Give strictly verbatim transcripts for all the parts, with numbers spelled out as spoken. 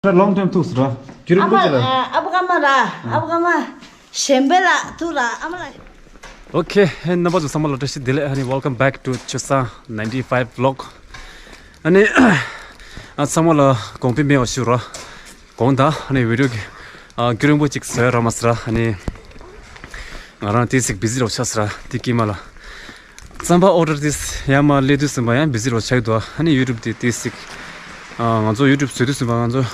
ལོང་ཊའིམ་ཐུག་སོང་ར། རྒྱུན་རིང་པོ་ཅིག་ལ། ཨ་ཕ་ཨ་ཕ་ཀ་མ་ར། ཨ་ཕ་ཀ་མ། གཞན་པ་ལ་ཐུག་ར་ཨ་མ་ལ། ཨོ་ཁེ། ཧེ་རྣམ་པ་ཚོ་ཚང་མ་ལ་བཀྲ་ཤིས་བདེ་ལེགས། ཧ་ནི། Welcome back to Chosa ninety-five vlog. ཨ་ནི། ཨ་ཚང་མ་ལ་དགོངས་པའི་མེ་འོ་ཞུ་ར། དགོངས་དག་ཨ་ནི་བི་ཌིའོ་གི་ཨ་རྒྱུན་རིང་པོ་ཅིག་བཟོས་ར་མ་ཟེར་ར། ཨ་ནི་ང་རང་ཏོག་ཙམ་བི་ཟི་རོ་ཆགས་ཟེར་ར་དེ་དཀྱིལ་མ་ལ། རྩམ་པ་ཨོ་ཌར་དེ་ཡར་མར་སླེབས་དུས་ཙམ་པ་ཡང་བི་ཟི་རོ་ཆགས་ཀྱི་འདུག་ཨ་ནི་ཡུ་ཊུབ་དེ་ཏོག་ཙམ་ཨ་ང་ཚོ་ཡུ་ཊུབ་བཟོས་དུས་ཙམ་པ་ང་ཚོ་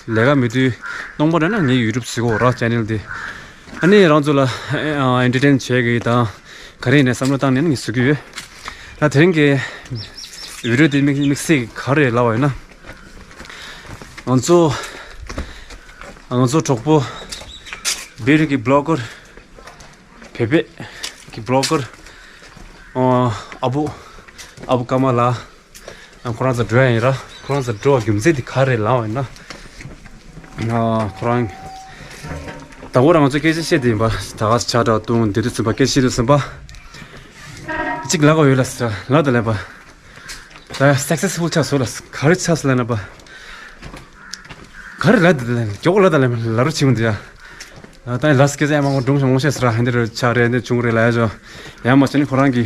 ལས་ཀ་མེད་དུས་སྟོང་པ་རེད་ན་ངས་ཡུ་ཊུབ་བཟོས་གོ་ར་ཆེ་ནལ་དེ། ཨ་ནི་རང་ཚོ་ལ་ཨེན་ཊར་ཊེན་བྱེད་ཀྱི་དང་ག་རེ་ཡིན་ནའི་བསམ་བློ་བཏང་ནས་ངས་བཟོ་གི་ཡོད། ད་དེ་རིང་གི་བི་ཌིའོ་དེ་དམིགས་དམིགས་བསལ་གྱི་ག་རེ་ལབ་པ་ཡིན་ན། ང་ཚོ་ང་ཚོ་གྲོགས་པོ་བེ་རི་གི་བི་ལོག་གར་བོད་པའི་གི་བི་ལོག་གར་ཨ་བུ་ཨ་བུ་ཀརྨ་ལགས། ཁོ་རང་ཚོ་འགྲོ་ཡ་ཡིན་ར། ཁོ་རང་ཚོ་འགྲོ་བ་རྒྱུ་མཚན་དེ་ག་རེ་ལབ་པ་ཡིན་ན། ཨ་ཁོ་རང་ད་གོ་རང་ཚོ་སྐད་ཆ་བཤད་དེ་ཡིན་པ། ད་ག་ཆ་འདྲ་བཏུང་དེ་དུས་ཙམ་པ་སྐད་ཆ་དུས་ཙམ་པ་གཅིག་ལབ་དགོས་ཡོད་ལ་ཟེར་ལབ་དང་ལབ་པ། ད་སག་སེ་སི་ཕུལ་ཆགས་སོང་ལ། ག་རེ་ཆགས་སོང་ལབ་ན་པ། ག་རེ་ལབ་དེ་ལབ་མཁན་མགྱོགས་པོ་ལབ་དང་ལབ་མཁན་ལབ་རོགས་བྱེད་མི་འདུག་ཡ། ད་ལ་སི་ཀེ་ཟ་ཡ་མང་པོ་སྒྲུང་ཞིག་མང་པོ་བཤད་ཟེར་ར། འདི་འདྲ་ཆགས་རེད། འདི་བྱུང་རེད་ལབ་ཡ་ཅོ། ཡང་མ་བྱས་ནས་ཁོ་རང་གི་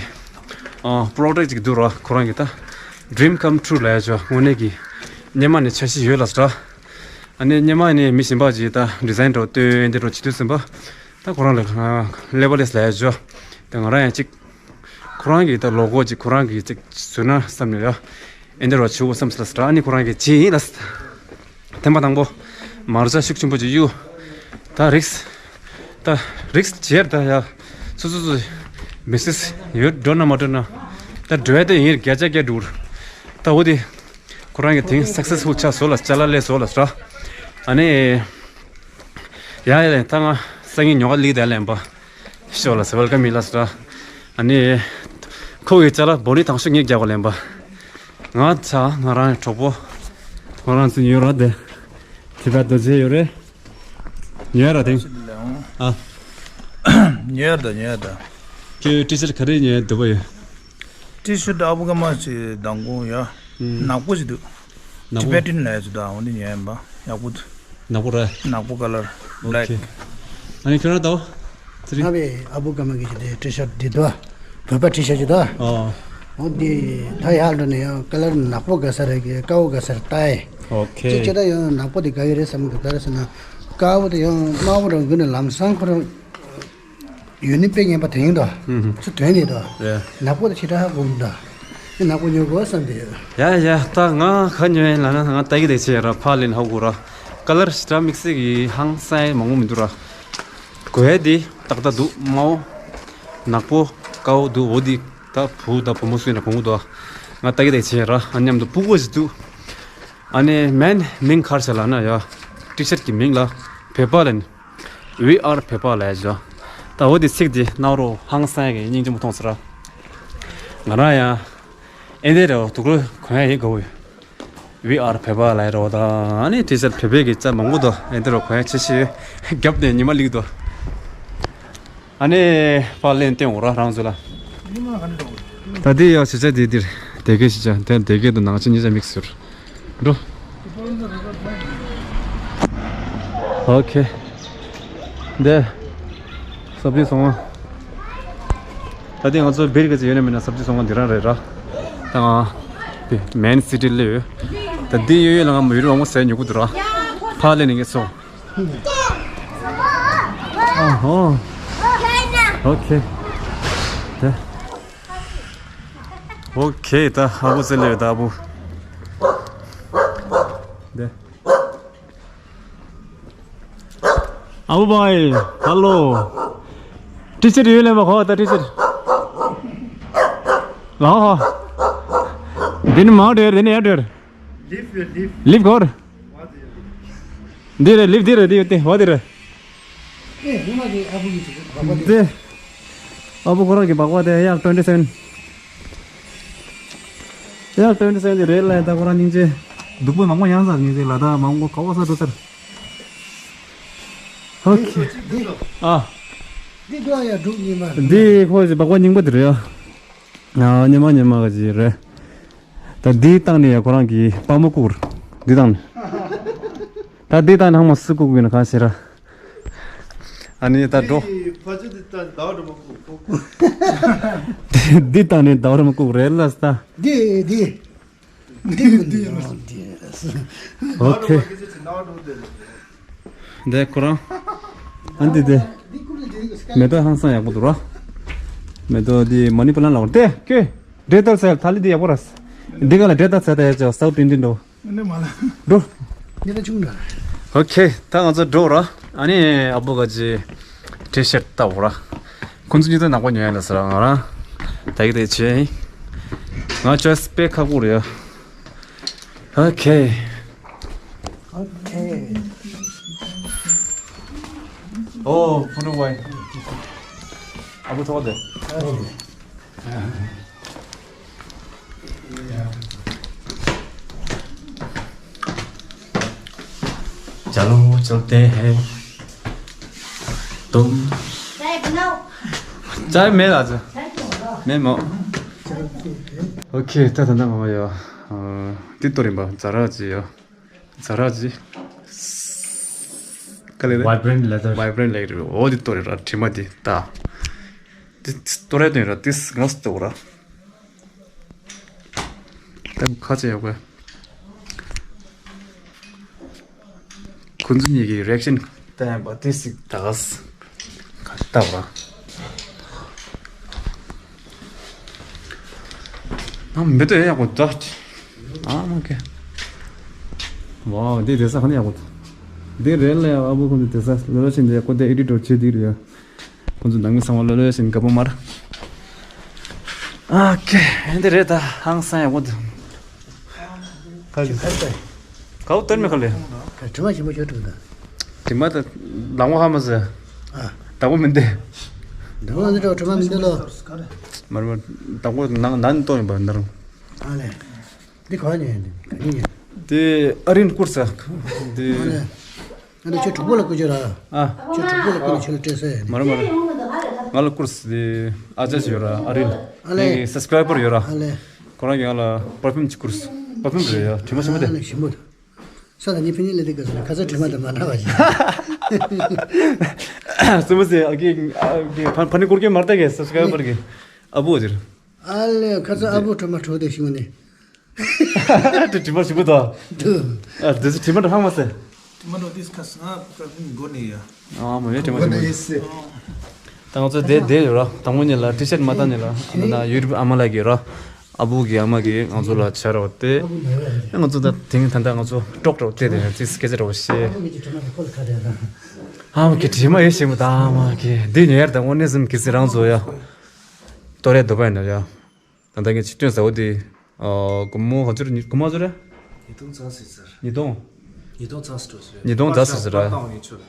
ཨ་པྲོ་ཇེག་ཅིག་འདུག་ར། ཁོ་རང་གི་ད་ཌི་རིམ་ཀམ་ཊུ་རུ་ལབ་ཡ་ཅོ། དངོས་གནས་ཀྱི་སྙེ་མ་ནས་འཆར་གཞི་ཡོད་ལ་ཟེར་ར། ཨ་ནི་སྙེ་མ་ནས་མི་གཞན་པ་ཅིག་ད་ཌི་ཛའིན་འདྲ་བོ་བཏོན་འདི་འདྲ་བོ་བྱེད་དུས་ཙམ་པ། ད་ཁོ་རང་ལ་ལེ་བ་ལེས་ལབ་ཡ་ཅོ། ད་ང་རང་ཡང་ཅིག་ཁོ་རང་གི་ད་ལོ་གོ་ཅིག་ཁོ་རང་གི་ཅིག་བཟོས་ན་བསམ་ནས་ཡ། ཨེ་འདྲ་བ་བྱེད་དགོས་བསམ་སོང་ལ་ཟེར་ར། ཨ་ནི་ཁོ་རང་གིས་བྱས་ཡིན་ལ་ཟེར། ཐེངས་མ་དང་པོ་མར་ཆ་ཤུགས་ཆེན་པོ་ཅིག་གཡུག་ད་རིགས་ད་རིགས་བྱས་ད་ཡ། སོ་སོ་སོ་མི་སེ་སི་ཡོད་འགྲོ་ན་མ་འགྲོ་ན། ད་འགྲོ་ཡ་ད་ཡིན་བརྒྱ་ཆ་བརྒྱ་འགྲོ། ད་འོ་དེ་ཁོ་རང་གི་དེང་སག་སེ་སི་ཕུལ་ཆགས་སོང་ལ། ཅ་ལག་སླེབས་སོང་ལ་ཟེར་ར། ཨ་ནི། ཡ་ཡ་ད་ང་སང་ཉིན་ཉོ་ག་ལི་དེ་ལེན་པ། ཤོ་ལ་སེ་ཝེལ་ཀམ་མི་ལ་སི་ར། ཨ་ནི། ཁོ་གི་ཅ་ལག་བོ་ནི་དང་ཤུགས་ངེས་རྒྱག་གོ་ལེན་པ། ང་ཚ་ང་རང་གྲོགས་པོ། ཁོ་རང་ཚོ་ཉོ་ར་དེ། དེ་བ་རྡོ་རྗེ་ཡོད་རེད། ཉོ་ཡ་ར་དེང་། ཨ། ཉོ་ཡ་ད་ཉོ་ཡ་ད། ཁྱོད་ཊི་ཤར་ག་རེ་ཉོ་ཡ་འདོད་པ་ཡོད། ཊི་ཤར་ཨ་བུ་ཀརྨ་ཅིག་དང་གོང་ཡ། ནག་པོ་ཅིག་འདུག་ནག་པོ། ཊི་བེ་ཊན་ལ་ཡ་ཅིག་ད་འོ་འདི་ཉོ་ཡ་ཡིན་པ་ཡག་པོ་འདུག་ནག་པོ་རེད། ནག་པོ་ཀ་ལར། ཨོ་ཁེ། ཨ་ནི་ཁྱོད་རང་ལྟ་བ། ཚེ་རིང་། ང་བའི་ཨ་བུ་ཀརྨ་གི་ཅིག་དེ་ཊི་ཤར་འདི་འདུག་བོད་པ་ཊི་ཤར་ཅིག་འདུག་ཨོ། འོ་འདི་ད་ཡག་འགྲོ་ནས་ཡང་ཀ་ལར་ནག་པོ་དགའ་ས་རེད་གི། དཀར་པོ་དགའ་ས་རེད་ལྟ་ཡི། ཨོ་ཁེ། ཅིག་ཅིག་ད་ཡང་ནག་པོ་དེ་དགའ་གི་རེད་བསམ་གི། ག་རེ་ཟེར་ན་དཀར་པོ་དེ་ཡང་དམར་པོ་འདྲ་བོ་འགུལ་ནས་ལམ་སང་ཁོ་རང་ཡུན་ནི་དཔེ་ངན་པ་དེ་ཡིན་དོ། ཧུམ་ཧུམ། ཚུར་དོན་ནི་དོ། ཡ། ནག་པོ་དེ་ཞེ་དྲག་ཧ་གོ་མི་འདུག་ནག་པོ་ཉོ་དགོས་བསམ་དེ་ཡོད། ཡ་ཡ་ད་ང་ག་ཉོ་ཡིན་ལབ་ན་ང་ལྟ་གི་དེ་ཆེ་ར། ཕ་ལེན་ཧ་གོ་ར། ཀ་ལར་ཞེ་དྲག་དམིགས་བསལ་གྱི་ཧང་སང་མང་པོ་མི་འདུག་ར། གོ་ཡ་དེ་ཏག་ཏག་འདུག་དམར་པོ། ནག་པོ། དཀར་པོ་འདུག་འོ་དེ་ད་བུ་ད་བུ་མོ་སུ་ཡིན་ན་གོན་གི་འདུག་ང་ལྟ་གི་དེ་ཆེ་ར། ཨ་མཉམ་དུ་སྤུ་གུ་ཞིག་འདུག་ཨ་ནི་མེན་མིང་ག་རེ་ཟེར་ལབ་ན་ཡ། ཊི་ཤར་གི་མིང་ལ་བོད་པ་ལབ་ནི། We are Peppa ལབ་ཡ་ཅོ། ད་འོ་དེ་ཚིག་དེ་རྣ་བར་ཧང་སང་གི་སྙིང་རྗེ་མོ་མཐོང་སོང་ར། ང་རང་ཡང་ཨེ་འདྲ་རེད་དུག་ལོག་གོན་ཡ་ཡིན་དགའ་བོ་ཡོད། We are Peppa ལབ་ཡ་རེད་པ། ད་ཨ་ནི་ཊི་ཤར་བོད་པའི་གི་ཅ་མང་པོ་འདུག་ཨེ་འདྲ་རུ་གོན་ཡ་ཆེ་ཤོས་ཡོད། རྒྱབ་ནས་ཉི་མ་ལིག་འདུག་ཨ་ནི་ཕར་ལེན་བསྟན་འོ་ར་རང་ཚོ་ལ། ད་འདི་ཡག་ཆེ་ཆ་འདི་འདིར་སྡེ་དགེ་ཆེ་ཆ་དེ་སྡེ་དགེ་དང་ནང་ཆེན་གཉིས་ཆ་དམིགས་སུ་གྱུར། འགྲོ། ཨོ་ཁེ། འདི། སབ་ཇི་སོང་ང་། ད་ལྟའི་ང་ཚོ་བིར་ག་ཚོད་ཡོད་ན་མེད་ན་སབ་ཇི་སོང་ང་འདི་རང་རེད་ར། ད་ང་། དེ་མེན་སི་ཊི་སླེབས་ཡོད། ད་འདི་ཡོད་ཡོད་ལ་ང་མི་ཡུལ་འོང་ཟས་ཉོ་གི་འདུག་ར། ཕར་སླེབས་ནས་ངས་སོང་། ཨ་ཧོ། ཨོ་ཁེ། དེ། ཨོ་ཁེ། ད་ཨ་བུ་ཟེར་ལེ་ད་ཨ་བུ། དེ། ཨ་བུ་བྷའི། ཧ་ལོ། ཊི་ཤར་ཡོད་ལེ་མ་ཁོ་ད་ཊི་ཤར། ལའོ་ཧ། འདི་ནི་མ་འདྲེར་འདི་ནི་ཡ་འདྲེར། ལིབ་གོར། འདི་རེད་ལིབ་འདི་རེད་འདི་ཡོད་དེ་བ་འདི་རེད། ཨེ་ངོ་མ་གི་ཨ་བུ་གི་ཅིག་སྦག་སྦག་དེ། དེ། ཨ་བུ་ཁོ་རང་གི་སྦག་སྦག་དེ་ཡག་ཊུ་ཝེན་ཊི་སེ་ཝེན། ཡག་ཊུ་ཝེན་ཊི་སེ་ཝེན་དེ་རེད་ལ་ད་ཁོ་རང་སྙིང་རྗེ། སྡུག་པོ་མང་པོ་ཡང་ཟ་སྙིང་རྗེ་ལ་ད་མང་པོ་ག་བ་ས་འགྲོ་ཚར། ཨོ་ཁེ། འདི། ཨ། འདི་འགྲོ་ཡ་འགྲུབ་ཉི་མ། འདི་ཁོ་ཞིག་སྦག་སྦག་རྙིང་པ་དེ་རེད་ཡ། ཨ་ཉི་མ་ཉི་མ་ག་ཅིག་རེད། ད་འདི་བཏང་ནས་ཡ་ཁོ་རང་གི་པ་མོ་བཀུག་འདི་བཏང་ནས། ད་འདི་ད་ནང་མ་སུ་ཀུག་ཡིན་གང་ཤེས་ར། ཨ་ནི་ད་འགྲོ། ཕ་ཆུ་འདི་ད་ཟླ་བ་འགྲོ་མ་ཀུག་ཀུག་འདི་ད་ནི་ཟླ་བ་མ་ཀུག་རེད་ལ་ས། འདི་འདི། འདི་འདི། ཨོ་ཁེ། འདི་ཁོ་རང་། ཨ་འདི་འདི། མེ་ཏོག་ཧང་སང་ཡག་པོ་འདུག་ར། མེ་ཏོག་འདི་མ་ནི་པ་ལན་ལ་འོར་ཏེ་ཀེ། འདྲེ་ཏལ་སེལ་ཐ་ལི་འདི་ཡག་པོ་ར། འདི་ག་ལ་འདྲེ་ཏལ་སེལ་ད་ཡག་ཅོ་སའུ་ཏིན་ཏིན་འགྲོ། འདི་མ་ལ། འགྲོ། འདི་ལ་ཆུང་འདྲ། ཨོ་ཁེ། ད་ང་ཚོ་འགྲོ་ར། ཨ་ནི་ཨ་པོ་ག་ཅི། ཊི་ཤར་ཊི་ལྟ་བོ་ར། ཁོང་ཚོ་གཉིས་ད་ནག་པོ་ཉོ་ཡ་ལ་ཟེར་ང་ར། ད་གི་དེ་ཆེ། ང་ཅོའི་སི་དཔེ་ཁག་པོ་རེད་ཡ། ཨོ་ཁེ། ཨོ་ཁེ། ཨོ་ཕུ་ནུ་ཝའི། ཨ་པོ་ཐོག་དེ། चलो चलते हैं तुम चाय में आ जा मैं मो ओके ད་ད་ད་མ་ཡོ། ཏི་ཏོ་རིམ་པ་ཛ་ར་ཅི་ཡོ། ཛ་ར་ཅི། ག་ལེ་རེད། Vibrant leather. Vibrant leather. འོ་འདི་ཏོ་རེད་ར་དྲི་མ་འདི་ད། འདི་ཏོ་རེད་དོན་ར་འདི་ངས་ཏོ་ར། ད་ཁ་ཆེ་ཡོད་གི། ཁོང་ཚོ་གཉིས་ཀྱི་རི་ཨེག་ཤན་ལྟ་ཡང་པ་ཏི་སིག་ད་ག་ས་ལྟ་བ། ཨ་མི་ཏོ་ཡག་པོ་འདུག་ཨ་མ་ཀེ། ཝའོ་འདི་བསྡད་ས་ཧ་ནི་ཡག་པོ་འདུག་འདི་རེད་ལ་ཡ་ཨ་བུ་ཁོང་ཚོ་བསྡད་ས་ལོ་ལོ་ཆེན་འདི་ཡག་པོ་འདི་ཨེ་ཌི་ཊར་བྱེད་འདི་རེད་ཡ། ཁོང་ཚོ་ནང་མི་ཚང་མ་ལོ་ལོ་ཡ་ཞིག་དགའ་པོ་མར། ཨ་ཀེ་འདི་རེད་ད་ཧང་སང་ཡག་པོ་འདུག་ཁ་ལི། ཁ་ལི་ཁ་ལི། གའུ་ཏར་མི་ཁ་ལི། དྲི་མ་ཞིམ་པོ་ཞོ་དྲུག་དང་། དྲི་མ་ད་ལང་བ་ཧ་མ་ཟེ། ཨ། དང་པོ་མི་འདི། དང་པོ་མི་འདི་དྲི་མ་མི་འདི་ལོ། མར་མར་དང་པོ་ནང་ནང་ཏོ་ཡིན་པ་འདི་རང་། ཨ་ལེ། འདི་ག་ཉོས་ཡིན་འདི་ག་ཉོས་ཡིན། དེ་ཨ་རིན་བསྐུར་ས། འདི། ཨ་ལེ། ཨ་ལེ་ཁྱོད་གྲོགས་པོ་ལ་བསྐུར་རྒྱུ་ར། ཨ། ཁྱོད་གྲོགས་པོ་ལ་བསྐུར་ནས་ཁྱོད་ལ་སྤྲད་ས་ཡིན། མར་མར། ང་ལ་བསྐུར་ས་དེ་ཨ་ཅག་ཅིག་ཡོད་ར་ཨ་རིན། ཨ་ལེ། ངའི་སབ་སི་ཀ་རའི་བར་ཡོད་ར། ཨ་ལེ། ཁོ་རང་གིས་ང་ལ་པར་ཕིའུམ་ཅིག་བསྐུར་སོང་། པར་ཕིའུམ་རེད་ཡ། དྲི་མ་ཞིམ་པོ་དེ། ཨ་ལེ་ཞིམ་པོ་འདུག་ས་ད་ནི་ཕི་ནི་ལ་དེ་ག་ཟེར་ན་ཁ་ཚ་དྲི་མ་དང་མ་འདྲ་བ་ཞིག་སུ་མ་ཟེར་ཨ་ཀི་ཨ་ཀི་ཕ་ཕ་ནི་སྐོར་གྱི་མར་ལྟ་གི་སབ་སི་ཀ་རའི་བར་གི་ཨ་བུ་ཟེར། ཨ་ལེ་ཁ་ཚ་ཨ་བུ་དྲི་མ་དྲོ་དེ་ཞིག་ནི། དྲི་མ་ཞིམ་པོ་དང་། འདུག་ཨ་དེ་ཚོ་དྲི་མ་དྲོ་ཧང་མ་ཟེར། དྲི་མ་དྲོ་དེ་ཁ་སང་ང་ཕ་གི་མགོ་ནས་ཡ། ཨ་མ་ཡོད་དྲི་མ་ཞིམ་པོ། ད་ང་ཚོ་བསྡད་བསྡད་ཡོད་ར། དང་པོ་ཉིད་ལ་ཊི་ཤར་ཊི་མ་བཏང་ཉིད་ལ་ཨ་ན་ཡུ་ཊུབ་ཨ་མ་ལགས་ཀྱིས་ར། ཨ་བུ་གི་ཨ་མ་གིས་ང་ཚོ་ལ་བྱ་ར་བ་སྟེ། ང་ཚོ་ད་དེང་ད་ལྟ་ང་ཚོ་ཀྲོག་ཀྲོག་སྟེ་དེ་ཙི་སྐད་ཆ་ར་བ་བཤད། ཨ་མ་གི་དྲི་མ་ཡོད་ཞིམ་པོ་དང་ཨ་མ་གི་འདི་ཉོ་ཡར་དང་དངོས་གནས་སེམས་ཀྱི་སི་རང་ཚོ་ཡ། ཏོ་རེ་དོ་པ་ཡིན་ན་ཡ། ད་ལྟ་ངས་ཅིག་སྟོན་ཟ་བོ་དེ། སྒོར་མོ་ག་ཚོད་རེད། སྒོར་མོ་ག་ཚོད་རེད། ཉིས་སྟོང་རྩ་ཟེར་ཟེར། ཉིས་སྟོང་། ཉིས་སྟོང་རྩ་ཟེར་ཟེར་ར། ཉིས་སྟོང་རྩ་ཟེར་ཟེར་ར། པར་བཏང་བའི་ཆོས།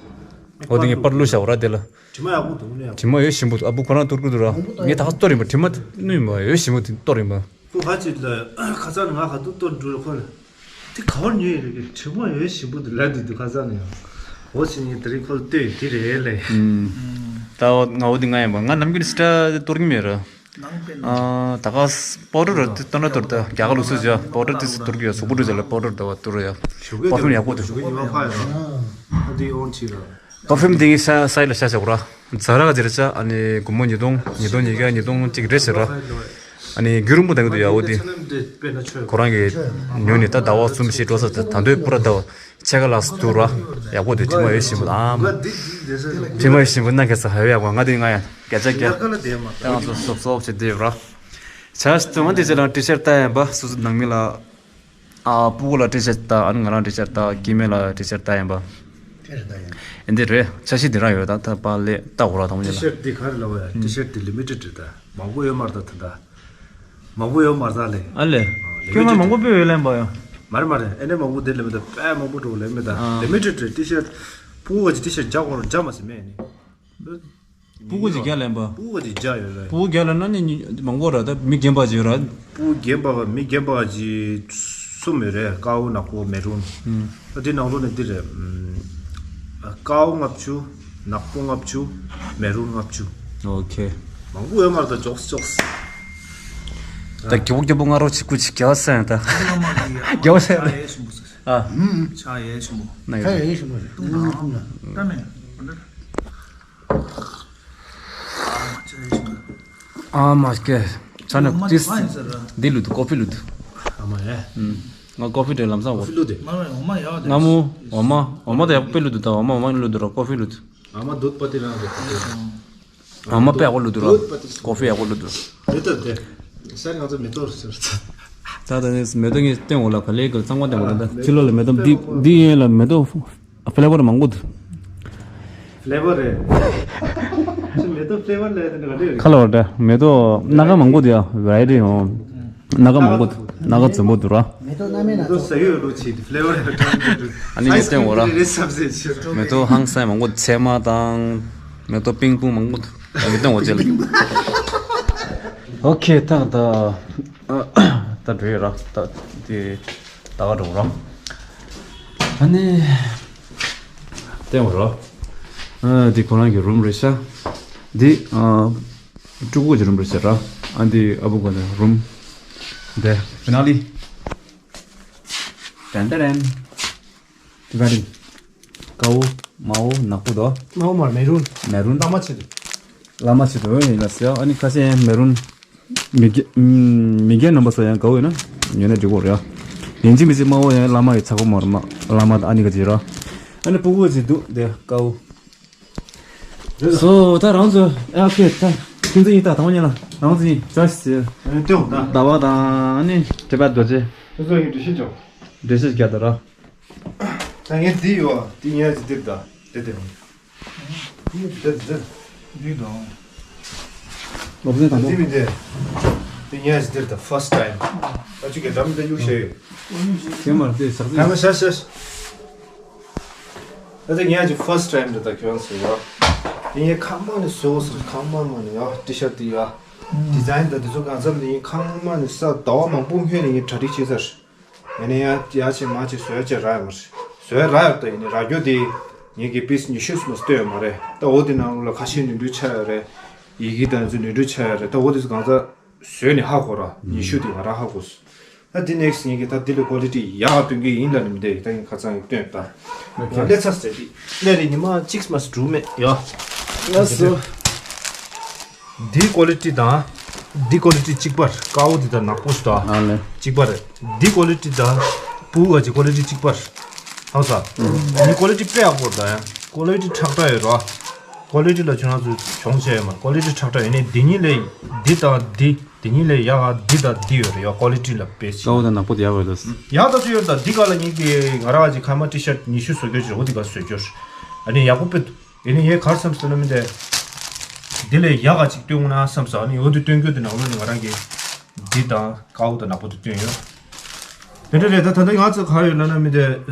འོ་དེ་ངས་པར་བླུགས་བཞག་འོ་ར་དེ་ལ། དྲི་མ་ཡག་པོ་འདུག་ནས། དྲི་མ་ཡོད་ཞིམ་པོ་འདུག་ཨ་བུ་ཁོ་རང་གཏོར་གི་འདུག་ར། ངས་ད་ག་གཏོར་ཡིན་པ་དྲི་མ་ནུས་མ་ཡོད་ཞིམ་པོ་དེ་གཏོར་ཡིན་པ། ཁོ་ཁ་ཅིག་ལ་ཁ་ཚ་ནི་ང་ག་དུས་གཏོར་འགྲོ་ར་ཁོ་ལ། དེ་ག་བར་ཉོས་ཡོད་རེད་གི་དྲི་མ་ཡོད་ཞིམ་པོ་འདུག་ལབ་འདུག་འདུག་ཁ་ཚ་ནི་ཡང་། འོ་ཕྱི་ཉིན་དེ་རིང་ཁོ་ལ་ལྟོས་དེ་རེད་ལས། ད་འོ་ང་འོ་དེ་ང་ཡིན་པ་ང་ནམ་རྒྱུན་སི་ཊ་གཏོར་གི་མེད་ར། ཨ་ད་ག་པའོ་ཌར་ར་དེ་སྟོན་ན་གཏོར་ད་རྒྱ་གར་ལུགས་སྲོལ་བྱ་པའོ་ཌར་དེ་གཏོར་གི་ཡོད་གཟུགས་པོ་འགྲོ་ཟེར་ལ་པའོ་ཌར་ད་བ་གཏོར་ཡ་པར་ཕིའུམ་ཡག་པོ་འདུག་ཞུ་གི་ཉི་མ་ཕ་ཡ་ཨ་དེ་ཨོན་ཆི་ར། པར་ཕིའུམ་དེ་ངའི་ས་ས་ཡི་ལ་ཤ་ཤ་གོ་ར། ཛ་ར་ག་ཟེར་ཆ་ཨ་ནི་སྒོར་མོ་ཉིས་སྟོང་ཉིས་སྟོང་ཉིས་བརྒྱ་ཉིས་སྟོང་གཅིག་རེད་ཟེར་ར། ཨ་ནི་རྒྱུན་རིང་པོ་ད་གི་འདུག་ཡ་འོ་དེ། ཁོ་རང་གིས་ཉོས་ནས་ད་ཟླ་བ་གསུམ་བཞི་འགྲོ་ས་ད་ད་འདོད་པུ་ར་ད་བ་ཆེ་ག་ལ་སུ་འདུག་ར། ཡག་པོ་དེ་དྲི་མ་ཡོད་ཞིམ་པོ་ཨ་མ། དྲི་མ་ཡོད་ཞིམ་པོ་ན་ག་ས་ཧ་ཡོད་ཡག་པོ་ང་དེ་ང་ཡ་སྐད་ཆ་རྒྱག་ད་ང་ཚོ་སོབ་སོབ་བྱེད་དེ་ར། ཆ་ཞིག་ཏུ་ང་དེ་ཅི་ལ་ཊི་ཤར་ཊི་ལྟ་ཡིན་པ་སོ་སོ་ནང་མི་ལ། ཨ་སྤུ་གུ་ལ་ཊི་ཤར་ཊི་ལྟ་ཨ་ནི་ང་རང་ཊི་ཤར་ཊི་ལྟ་སྐྱེ་དམན་ལ་ཊི་ཤར་ཊི་ལྟ་ཡིན་པ། ཊི་ཤར་ཊི་ལྟ་ཡིན། ཨེ་འདི་རེད་ཆ་ཤས་འདི་རང་ཡོད་ད་ད་པ་ལས་ལྟ་འོ་ར་དང་པོ་ཉིད་ལ། ཊི་ཤར་ཊི་འདི་ག་རེ་ལབ་ཡ་ཊི་ཤར་ཊི་འདི་ལི་མི་ཊེཌ་རེད་ད་མང་པོ་ཡོད་མ་རེད་ད་ད་ད། མང་པོ་ཡོད་མ་རེད་ད་ལས། ཨ་ལས། ཁྱོད་ང་མང་པོ་པོ་ཡོད་ལན་པ་ཡ། མ་རེད་མ་རེད་ཨེ་ནས་མང་པོ་འདི་ལས་མི་ད་པ་མང་པོ་འགྲོ་ལས་མི་ད་ལི་མི་ཊེཌ་རེད་ཊི་ཤར་ཊི། སྤུ་གུ་ག་ཅིག་ཊི་ཤར་ཊི་རྒྱག་དགོས་ར་རྒྱག་མ་ཟེར་མེད་ནི། སྤུ་གུ་ཅིག་རྒྱག་ལེན་པ། སྤུ་གུ་ཅིག་རྒྱག་ཡོད་རེད། སྤུ་གུ་རྒྱག་ལེན་ན་ནི་མང་པོ་ར་ད་མི་རྒན་པ་ཅིག་ཡོད་ར། སྤུ་གུ་རྒན་པ་མི་རྒན་པ་ཅིག་གསུམ་ཡོད་རེད་དཀར་པོ་ནག་པོ་མེ་རུན། ཨ་དེ་ནང་ལོགས་ནས་འདི་རེད། དཀར་པོ་ལྔ་བཅུ། ནག་པོ་ལྔ་བཅུ། མེ་རུན་ལྔ་བཅུ། ཨོ་ཁེ། མང་པོ་ཡོད་མ་རེད་ད་ཅོག་ཅོག་ད་རྒྱ་པོ་རྒྱ་པོ་ང་རོ་ཅིག་སྐུ་ཅིག་རྒྱ་བ་སེང་ད། རྒྱ་བ་སེང་ད། ཨ། ཆ་ཡས་ཆེན་པོ། ན་ཡོད། ཁ་ཡས་ཆེན་པོ་རེད། ཏུང་ནང་ཏ་མེ་ཨ་ཆ་ཡས་ཆེན་པོ། ཨ་མ་སྐད། ཆ་ན་ཏིས། འདི་ལུད་ཀོ་ཕི་ལུད། ཨ་མ་ཡས། ང་ཀོ་ཕི་དེ་ལམ་སང་འོ། ཕི་ལུད་དེ། ང་མོ། འོ་མ། འོ་མ་དེ་ཡག་པོ་ལུད་དུ་ད་འོ་མ་འོ་མ་ལུད་དུ་ར་ཀོ་ཕི་ལུད། ཨ་མ་དུད་པ་དེ་རང་རེད། འོ་མ་དཔེ་ཡག་པོ་ལུད་དུ་ར། ཀོ་ཕི་ཡག་པོ་ལུད་དུ། མེ་ཏོག་དེ། ས་རི་ང་ཚོ་མེ་ཏོག་ཟེར། ད་ད་ནས་མེ་ཏོག་ངས་སྟོན་འོ་ལ་ག་ལེ་ག་ཚང་མ་སྟོན་འོ་ལ་ད་ཕྱི་ལོགས་ལ་མེ་ཏོག་འདི་འདི་ཡན་ལ་མེ་ཏོག་ཕི་ལེ་བར་མང་པོ་འདུག་ཕི་ལེ་བར་རེད། ཅི་མེ་ཏོག་ཕི་ལེ་བར་ལས་དེ་འདྲ་ག་འདྲ་རེད། ཁ་ལོ་བར་ད་མེ་ཏོག་སྣ་ཁ་མང་པོ་འདུག་ཡ། བེ་རའི་ཊི་ཡང་སྣ་ཁ་མང་པོ་འདུག་སྣ་ཁ་འཛོམས་པོ་འདུག་ར། མེ་ཏོག་སྣ་མེད་ན་ཚོགས། ཟ་ཡོད་རོ་ཆེ་ཕི་ལེ་བར་ལ་ཀྲང་འདུག་ཨ་ནི་ངས་སྟོན་འོ་ར། རེད་སབ་ཟེར་ཆེ། མེ་ཏོག་ཧང་སང་མང་པོ་ཚེར་མ་དང་། མེ་ཏོག་པིང་པོང་མང་པོ་འདུག་ངས་སྟོན་འོ་ཅེ་ལ། ཨོ་ཁེ་ད་ད། ད་འགྲོ་ཡོད་ར། ད་དེ་ད་ག་འགྲོ་ར། ཨ་ནི་སྟོན་འོ་ར། ཨ་འདི་ཁོ་རང་གི་རུམ་རེད་ཤག་འདི་ཨ་ཕྲུ་གུ་གི་རུམ་རེད་ཤག་ར། ཨ་འདི་ཨ་བུ་གི་རུམ། འདི་ཕི་ན་ལི། ཏན་ཏན་ཏན། དེ་ག་རེད། དཀར་པོ། དམར་པོ། ནག་པོ་དང་། དམར་པོ་མར་མེ་རུན། མེ་རུན། ལ་མ་ཆེ་དུ། ལ་མ་ཆེ་དུ་ཡིན་ལ་ཟེར། ཨ་ནི་ཁ་ཤས་ཡང་མེ་རུན། མི་རྒན་མི་རྒན་རྣམ་པ་ཚོ་ཡང་དགའ་བོ་ཡོད་ན་ཉོས་ན་འགྲིག་གོ་རེད། ཡིན་གཅིག་མིན་གཅིག་དམར་པོ་ཡང་ལ་མ་ཡི་ཚ་གོ་མར་མ་ལ་མ་དང་ཨ་ནི་ག་ཅིག་ར། ཨ་ནི་སྤུ་གུ་ཅིག་འདུག་དེ་དཀར་པོ། སོ་ད་རང་ཚོ་ཨ་ཁེ་ད་ཁྱིམ་ཚང་ཡིན་ད་དང་པོ་ཉིད་ལ་རང་ཚོ་ཡིན་ཅོའི་སི་ཟེར། ཨ་ནི་ལྟོས་ད། ཟླ་བ་དང་ཨ་ནི་དྲི་བ་རྡོ་རྗེ། ཁྱོད་ཚོ་ཡིན་འདྲི་ཤེས་ཅོ། འདྲི་ཤེས་རྒྱ་ད་ར། ད་ངས་འདི་ཡོད་འདི་ངས་ཅི་འདིར་ད་དེ་དེ་རུང་། འདི་འདི་འདི་འདི་དང་། ལོག་ཟན་དང་པོ། འདི་མི་འདི། འདི་ངས་ཅི་འདིར་ད་first time། ད་ཅི་ག་འདྲ་མི་འདྲ་གཡུག་ཤེས་ཡོད། དེ་མར་དེ་ཟག་ཧ་ཟིན། ཤ་ཤ་ཤ། ད་ཅི་ངས་ཅི་first time་འདི་ད་ཁྱོད་ཟེར་ཡ། འདི་ངས་ཁང་པ་ནས་བཟོས་སོང་ཁང་པ་མ་ནས་ཡ་ཏི་ཤར་ཏི་ཡ། ཌི་ཛའིན་ད་འདི་ཚོ་གང་འཚམ་འདི་ངས་ཁང་པ་ནས་ས་ཟླ་བ་མང་པོ་སྔོན་ནས་ངས་གྲ་སྒྲིག་བྱས་ཚར། ཡིན་ན་ཡང་ཡ་ཆེ་མ་ཆེ་བཟོས་བྱས་རག་ཡོད་མ་རེད། བཟོས་རག་ཡོད་ད་ཡིན་ནའི་རག་རྒྱུ་དེ་ངེད་ཀྱི་པིས་ཉི་ཤུ་སུ་མ་སྟོན་ཡོད་མ་རེད། ད་འོ་དེ་ནང་ལོགས་ལ་ཁ་ཤས་ནོར་འཁྲུལ་ཆགས་ཡོད་རེད། ཡི་གེ་དང་ཚོ་ནོར་འཁྲུལ་ཆགས་ཡོད་རེད། ད་འོ་དེ་ཚོ་གང་ཚ་བཟོས་ནས་ཧ་གོ་ར་ཉི་ཤུ་དེ་ང་རང་ཧ་གོ་སོང་། ད་དེ་ནེག་སི་ངེད་ཀྱི་ད་དེ་ལ་ཀོ་ལི་ཊི་ཡག་སྟོན་གྱི་ཡིན་ལ་ནི་མི་འདེ་ད་ཡིན་ཁ་ཚང་ཡིན་སྟོན་ད། ལས་ཚ་ཟེར་དེ་ལས་རེད་ཉི་མ་གཅིག་མ་སུ་འགྲུབ་མེད་ཡ། ལགས་སོ། འདིའི་ཀོ་ལི་ཊི་དང་། འདི་ཀོ་ལི་ཊི་གཅིག་པ་རེད། དཀར་པོ་འདི་དང་ནག་པོ་ཞིག་དང་ཨ་ལེ། གཅིག་པ་རེད། འདི་ཀོ་ལི་ཊི་དང་། སྤུ་གུ་ག་ཅིག་ཀོ་ལི་ཊི་གཅིག་པ་རེད། ཧང་སང་། འདི་ཀོ་ལི་ཊི་དཔེ་ཡག་པོ་རེད་ད་ཡང་། ཀོ་ལི་ཊི་ཁྲག་ཁྲག་ཡོད་རོ། ཀོ་ལི་ཊི་ལ་ཁྱོད་རང་ཚོས་གྱོང་ཆེ་ཡོད་མ་རེད། ཀོ་ལི་ཊི་ཁྲག་ཁྲག་ཡོད་ནས་འདི་གཉིས་ལས་འདི་དང་འདི། འདི་གཉིས་ལས་ཡག་ག་འདི་དང་འདི་ཡོད་རེད་ཡ། ཀོ་ལི་ཊི་ལ་དཔེ་ཞིག་དཀར་པོ་དང་ནག་པོ་དེ་ཡག་ཡོད་ལ། ཡག་ད་ཅི་ཡོད་ད་འདི་ག་ལ་ངེད་ཀྱི་ང་རང་ག་ཅིག་ཁ་མ་ཊི་ཤར་ཊི་ཉི་ཤུ་བཟོ་རྒྱུ་ཅིག་རེད། འོ་འདི་ག་བཟོ་རྒྱུ་རེད། ཨ་ནི་ཡག་པོ་དཔེ་འདུག་ཡིན་ནའི་ངས་ག་རེ་བསམ་སོང་ན་མི་འདི། འདི་ལས་ཡག་ག་ཅིག་སྟོན་དགོས་ན་བསམ་སོང་། ཨ་ནི་འོ་འདི་སྟོན་རྒྱུ་དེ་ནང་ལོགས་ནས་ང་རང་གིས་འདི་དང་དཀར་པོ་དང་ནག་པོ་དེ་སྟོན་ཡོད། དེ་འདྲ་རེད། ད་ད་ལྟ་ང་ཚོ་ག་ཡོད་ལབ་ན་མི་འདི་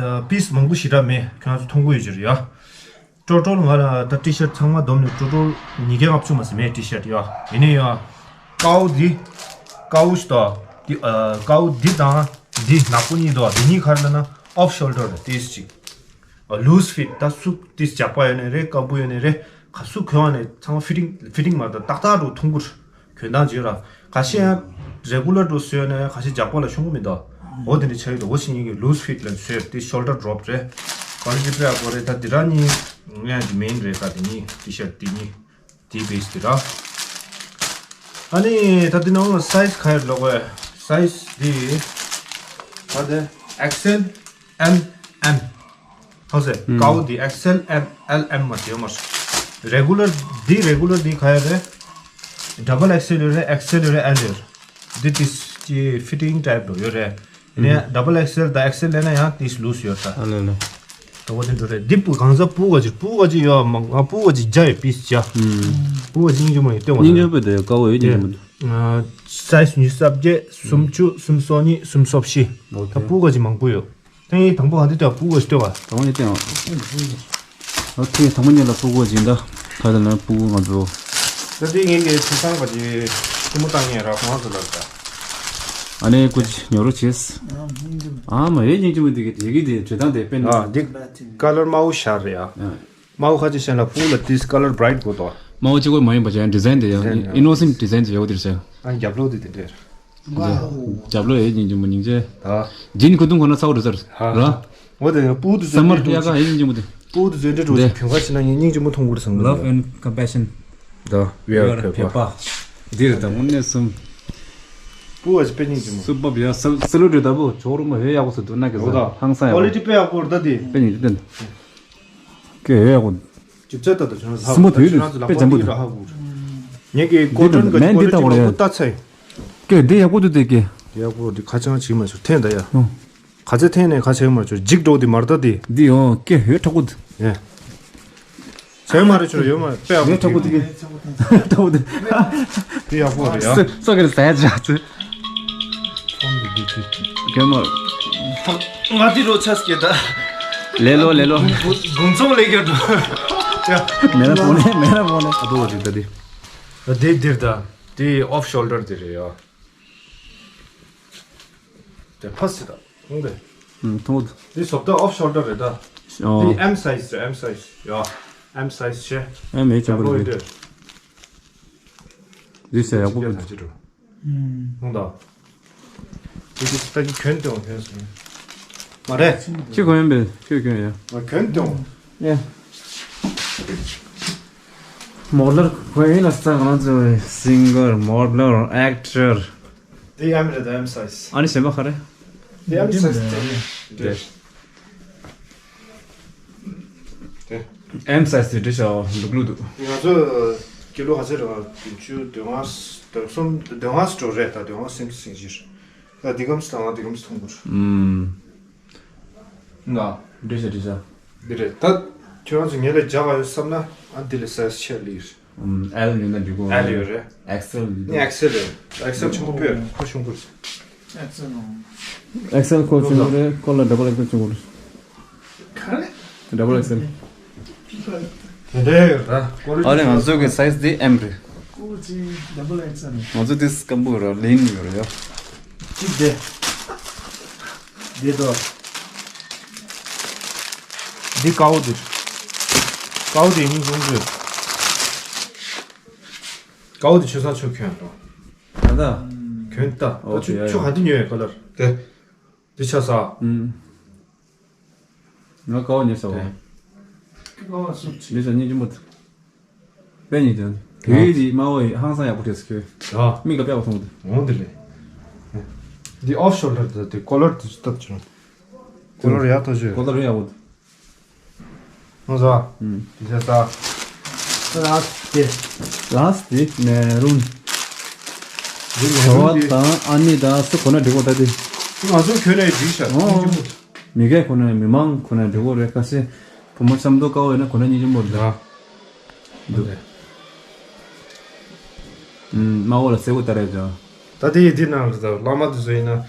པིས་མང་པོ་ཞེ་དྲག་མེད། ཁྱོད་ཚོ་མཐོང་གི་ཡོད་ཀྱི་རེད་ཡ། ཊོ་ཊལ་ང་ལ་ད་ཊི་ཤར་ཊི་ཚང་མ་བསྡོམས་ནས་ཊོ་ཊལ་ཉིས་བརྒྱ་ལྔ་བཅུ་མ་ཟིན་མེད་ཊི་ཤར་ཊི་ཡ། ཡིན་ནའི་ཡ། དཀར་པོ་འདི། དཀར་པོ་ཞིག་དང་། འདི་ཨ། དཀར་པོ་འདི་དང་འདི་ནག་པོ་གཉིས་འདུག་འདི་གཉིས་ག་རེ་ལབ་ན་ཨོཕ་ཤོལ་ཌར་རེད། ཏིས་ཅིག་ལུ་སི་ཕིཊ། ད་སུ་ཏིས་རྒྱགས་པ་ཡོད་ནའི་རེད། དཀར་པོ་ཡོད་ནའི་རེད། ག་སུ་གོན་པ་ནས་ཚང་མ་ཕི་ཊིང་ཕི་ཊིང་མ་རེད། ད་ཏག་ཏག་འགྲོ་ཐུང་ཀུར་གྱོན་སྟངས་བྱེད་ར། ཁ་ཤས་ཡང་རེ་གུ་ལར་འགྲོ་བཟོས་ནས་ཁ་ཤས་རྒྱགས་པ་ལ་ཤོང་གི་མི་འདུག་འོ་དེ་འདྲ་ཆགས་ཡོད་འདུག་འོ་ཞིག་ཡིན་གྱི་ལུ་སི་ཕིཊ་ལ་བཟོས་ཏེ་ཤོལ་ཌར་ཌོ་རོབ་རེད། ཀོ་ལི་ཊི་དཔེ་ཡག་པོ་རེད། ད་དེ་རང་གཉིས་ངའི་མེན་རེད། ད་དེ་གཉིས་ཊི་ཤར་ཊི་དེ་གཉིས་དེའི་བེ་སི་དེ་ར། ཨ་ནི་ད་དེ་ནང་ལ་སའི་ཛི་ག་རེ་ལབ་དགོས། སའི་ཛི་དེ་ད་དེ་ཨེག་སེལ། ཨེམ། ཨེམ། ཧོ་སེ། ཨུམ། དཀར་པོ་འདི་ཨེག་སེལ། ཨེམ། ཨེལ། ཨེམ་མ་ཡོད་མ་རེད། རེ་གུ་ལར་འདི་རེ་གུ་ལར་འདི་ག་ཡོད་རེད། ཌབ་བལ་ཨེག་སེལ་ཡོད་རེད། ཨེག་སེལ་ཡོད་རེད། ཨེལ་ཡོད་རེད། འདི་ཏིས་ཀྱི་ཕི་ཊིང་ཊའིབ་འདྲ་ཡོད་རེད། ནས་ཨུམ། ཌབ་བལ་ཨེག་སེལ་དང་ཨེག་སེལ་ལེན་ན་ཡང་ཏིས་ལུས་ཡོད་ད། ཨ་ལེ་ལེ། ད་འོ་དེ་འདྲ་རེད། འདི་སྤུ་གང་ཟག་སྤུ་ག་ཅིག་སྤུ་ག་ཅིག་ཡོད་མ། ང་སྤུ་ག་ཅིག་བརྒྱ་ཡོད་པིས་བརྒྱ། ཨུམ། སྤུ་ག་ཅིག་སྙིང་རྗེ་མོ་ཡོད་ལྟོས་པ་ན། སྙིང་རྗེ་པོ་དེ་དཀར་པོ་ཡོད་སྙིང་རྗེ་མོ་འདུག་སའི་ཛི་ཉི་ཤུ་རྩ་བརྒྱད། སུམ་ཅུ། སུམ་སོ་གཉིས། སུམ་སོ་བཞི། ཨོ་ད་ཁེ། སྤུ་ག་ཅིག་མང་པོ་ཡོད། ད་ངས་དང་པོ་ག་འདི་ལྟ་སྤུ་གུ་ཞིག་ལྟོས་པ། དང་པོ་ནས་བསྟན་བ། ཨོ་ཁེ། དང་པོ་ཉིད་ལ་སྤུ་གུ་ཅིག་འདྲ། ད་དེ་ལ་སྤུ་གུ་ང་ཚོ། ད་དེ་ངས་ངའི་ཁྲི་ཚང་ག་ཅིག་ཁྱི་མོ་བཏང་ངས་ར་ཁོང་ཚོ་ལ་ད། ཨ་ནེ་ཀུ་ཅི་ཉོ་རོགས་བྱེད། ཨ་མ་ཡེ་སྙིང་རྗེ་མོ་འདི་གི་དེ་གི་དེ་བྲེ་ཐང་དེ་དཔེ་ནི། ཨ་འདི་ཀ་ལར་དམར་པོ་ཤར་རེད་ཡ། ཨ། དམར་པོ་ཁ་ཅིག་གཞན་ལ་སྤུ་གུ་ལ་ཏིས་ཀ་ལར་བྷ་རའིཊ་དགོས་དོ། དམར་པོ་གཅིག་པོ་མ་ཡིན་པ་ཅན་ཌི་ཛའིན་དེ་ཡང་ཌི་ཛའིན་ཨི་ནོ་སེན་ཊི་ཌི་ཛའིན་དེ་ཡོད་དེར་ཟེར། ཨ་རྒྱབ་ལོགས་དེ་དེ་འདྲ། རྒྱབ་ལོ་ཡེ་སྙིང་རྗེ་མོ་སྙིང་རྗེ། ད། ཇིན་ཁུ་ཐུང་ཁོ་ན་ཚ་བོ་རེད་ཟེར། ཧ། ར། འོ་དེ་པུ་དུ་ཟེར་སམ་མར་ཡ་ག་ཡེ་སྙིང་རྗེ་མོ་དེ། པུ་དུ་ཟེར་འདྲ་འགྲོ་དེ་གྱོན་ཁ་ཕྱིན་ན་ངས་སྙིང་རྗེ་མོ་མཐོང་གི་རེད་བསམ་གི། Love and compassion. ད་we are pepper. འདི་རེད་ད་དངོས་གནས་སུམ། པུ་བ་ཞིག་དཔེ་སྙིང་རྗེ་མོ། སུ་བབ་ཡ་སལ་སལ་ལུ་འདྲ་ད་པོ་ཇོ་རུ་མ་ཧེ་ཡག་པོ་ཟེར་འདུག་ན་གི་ཟ་ཧང་སང་ཡག་པོ། Quality་དཔེ་ཡག་པོ་རེད་ད་དེ། དཔེ་སྙིང་རྗེ་དེ། ཀེ་ཧེ་ཡག་པོ། ཅིབ་ཚད་ད་ད་ཆུང་ཟ་སི་མོ་དུས་དཔེ་ཅན་པོ་འདུག་ངེད་ཀྱི་ཀོ་ཊོན་གི་མེན་འདི་ལྟ་བོ་རེད། ཀོ་ཊོན་ལྟ་ཚེ། ཀེ་འདི་ཡག་པོ་འདུག་དེ་ཀེ། ཡག་པོ་འདི་ཁ་ཆང་བྱིག་མ་ཆོག་འཐེན་ད་ཡ། ཨོ། ག་ཚད་འཐེན་ནས་ཁ་ཆེ་མ་ཆོག་འཇིག་འགྲོ་འདི་མར་ད་དེ། འདི་ཡོང་ཀེ་ཧེ་ཁྲག་པོ་འདུག་ཡ། ཆེ་མ་རེད་ཆོག་ཡོད་མ་དཔེ་ཡག་པོ་ཧེ་ཁྲག་པོ་འདུག་ཀེ། ཁྲག་པོ་འདུག་འདི་ཡག་པོ་རེད་ཡ། སོ་སོ་གི་ཟ་ཡ་ཇག་ཚོད། ཁྱོད་མ། ང་འདི་རོ་ཆས་ཀྱི་ད། ལེ་ལོ་ལེ་ལོ། དགུང་ཚོང་ལས་ཀྱི་འགྲོ། ཡ། མེ་ར་པོ་ནེ་མེ་ར་པོ་ནེ། ཨ་དོ་རེད་ད་དེ། དེ་འདིར་ད། དེ་ཨོཕ་ཤོལ་ཌར་དེ་རེད་ཡ། དེ་ཕ་སི་ད། མཐོང་དེ། ཐོག་དེ་སོབ་ད་ཨོཕ་ཤོལ་ཌར་རེད་ད། ཨོ། དེ་M size་རེད། M size་ཡ། M size་ཆེ། ཨེ་མེ་ཆེན་པོ་རེད། དེ་ཟེར་ཡག་པོ་ད་ཅི་འགྲོ། ཧུང་ད། དེ་དེ་ད་ཅི་གྱོན་ཏེ་འོང་གྱོན་སོང་། མ་རེད། ཁྱི་གོན་པས་ཁྱོད་གྱོན་ཡ། ང་གྱོན་ཏེ་འོང་། ཡ། མོ་ཌ་ལར་གོན་ཡིན་ལ་ས་ང་ཚོ་སིང་གར་མོ་ཌ་ལར་ཨེག་ཊར། དེ་M་རེད་ད། M size། ཨ་ནི་གཞན་པ་ག་རེ། དེ་M size་དེ་རེད། དེ། M size་དེ་འདྲ་ཞིག་ལུག་ལུག་འདུག་ང་ཚོ་ཀི་ལོ་ག་ཚད་རེད་བ། བདུན་ཅུ་དོན་ལྔ་དོན་གསུམ་དོན་ལྔ་འགྲོ་རེད་ད། དོན་ལྔ་སེམས་སུ་སེང་ཞིར། ད་འདི་གམ་སི་དང་ང་འདི་གམ་སི་མཐོང་གི་རེད། ཨུམ། ང་། འདྲ་ཞིག་འདྲ་ཞིག་འདི་རེད་ད། ཁྱོད་རང་ཚོ་ངེད་ལས་རྒྱགས་ཡོད་བསམ་ན་ཨ་འདི་ལས་སའི་ཛི་ཆེ་ལི་རེད། ཨུམ། L་ཡོད་ན་འགྲིག་གོ། L་ཡོད་རེད། ཨེག་སི་ཨེལ་ཡོད། ངས་ཨེག་སི་ཨེལ་རེད། ཨེག་སི་ཨེལ་ཆེན་པོ་དཔེ་ཁོ་ཆུང་པོ་རེད། ཨེག་སི་ཨེལ་ཁོ་ཆུང་པོ་རེད། ཁོ་ལ་ཌབ་བལ་ཨེག་སི་ཨེལ་ཆུང་པོ་རེད། ག་རེ། ཌབ་བལ་ཨེག་སི་ཨེལ། དེ་འདྲ་ཡོད་ར། ཀོ་ལི་ཊི་ཨ་ནི་ང་ཚོ་གི་སའི་ཛི་དེ་M་རེད། ཀོ་ཅི་ཌབ་བལ་ཨེག་སི་ཨེལ་རེད། ང་ཚོ་དེ་སྐམ་པོ་ར་ལིན་ཡོད་རེད་ཡ། གཅིག་དེ། དེ་དོ། འདི་ཀའོ་དེ། ཀའོ་དེ་ཡིན་གསུང་གི། ཀའོ་དེ་ཆོས་ས་ཆོས་གྱོན་རོ། ད་ད། གྱོན་ད། ཨོ་ད་ཆུ་ཡ་ཡ། ཆུ་ག་དུས་ཉོས་ཡོད་ཁ་ལར། དེ། འདི་ཆ་ས། ཨུམ། ང་ཀའོ་ཉོས་ས་བ། དེ། ཀའོ་སུ་ཆི། འདི་ས་སྙིང་རྗེ་མོ། དཔེ་ཉིད་དོན། དེ་ཡིས་དམར་བོ་ཡི་ཧང་སང་ཡག་པོ་བྲིས་སུ་ཁྱོད། ཡ། མིག་ལ་དཔེ་བ་མཐོང་དུ། འོང་དེ་ལས། འདི་ཨོཕ་ཤོལ་ཌར་དེ་ཀོ་ལར་དེ་ཚོ་སྟབས་བྱུང་། ཀོ་ལར་ཡག་ཐོག་ཆོད། ཀོ་ལར་ཡག་པོ། ང་ཟ། ཨུམ། དེ་ཟ། ལ་སི་ཊི་དེ། ལ་སི་ཊི་དེ་མེ་རུན། འདི་མེ་རུན་དེ། ཟ་བ་དང་ཨ་ནི་དང་སུ་གོ་ན་འགྲིག་གོ་ད་དེ། ང་ཚོ་གྱོན་ནས་འགྲིག་ཤག་ཨོ། སྙིང་རྗེ་མོ། མི་སྐད་གོ་ན་མི་མང་གོ་ན་འགྲིག་གོ་རེད། ཁ་ཤས་བུ་མོ་ཤམ་ཐོག་དཀར་བོ་ཡོད་ན་གོ་ན་སྙིང་རྗེ་མོ་རེད། ཡ། འདུག་ཨུམ། དམར་བོ་ལ་སེར་པོ་ལྟར་རེད་ཅང་། ད་དེ་ཡི་དེ་ནང་ལ་ད་བླ་མ་དེ་ཚོ་ཡིན་ན་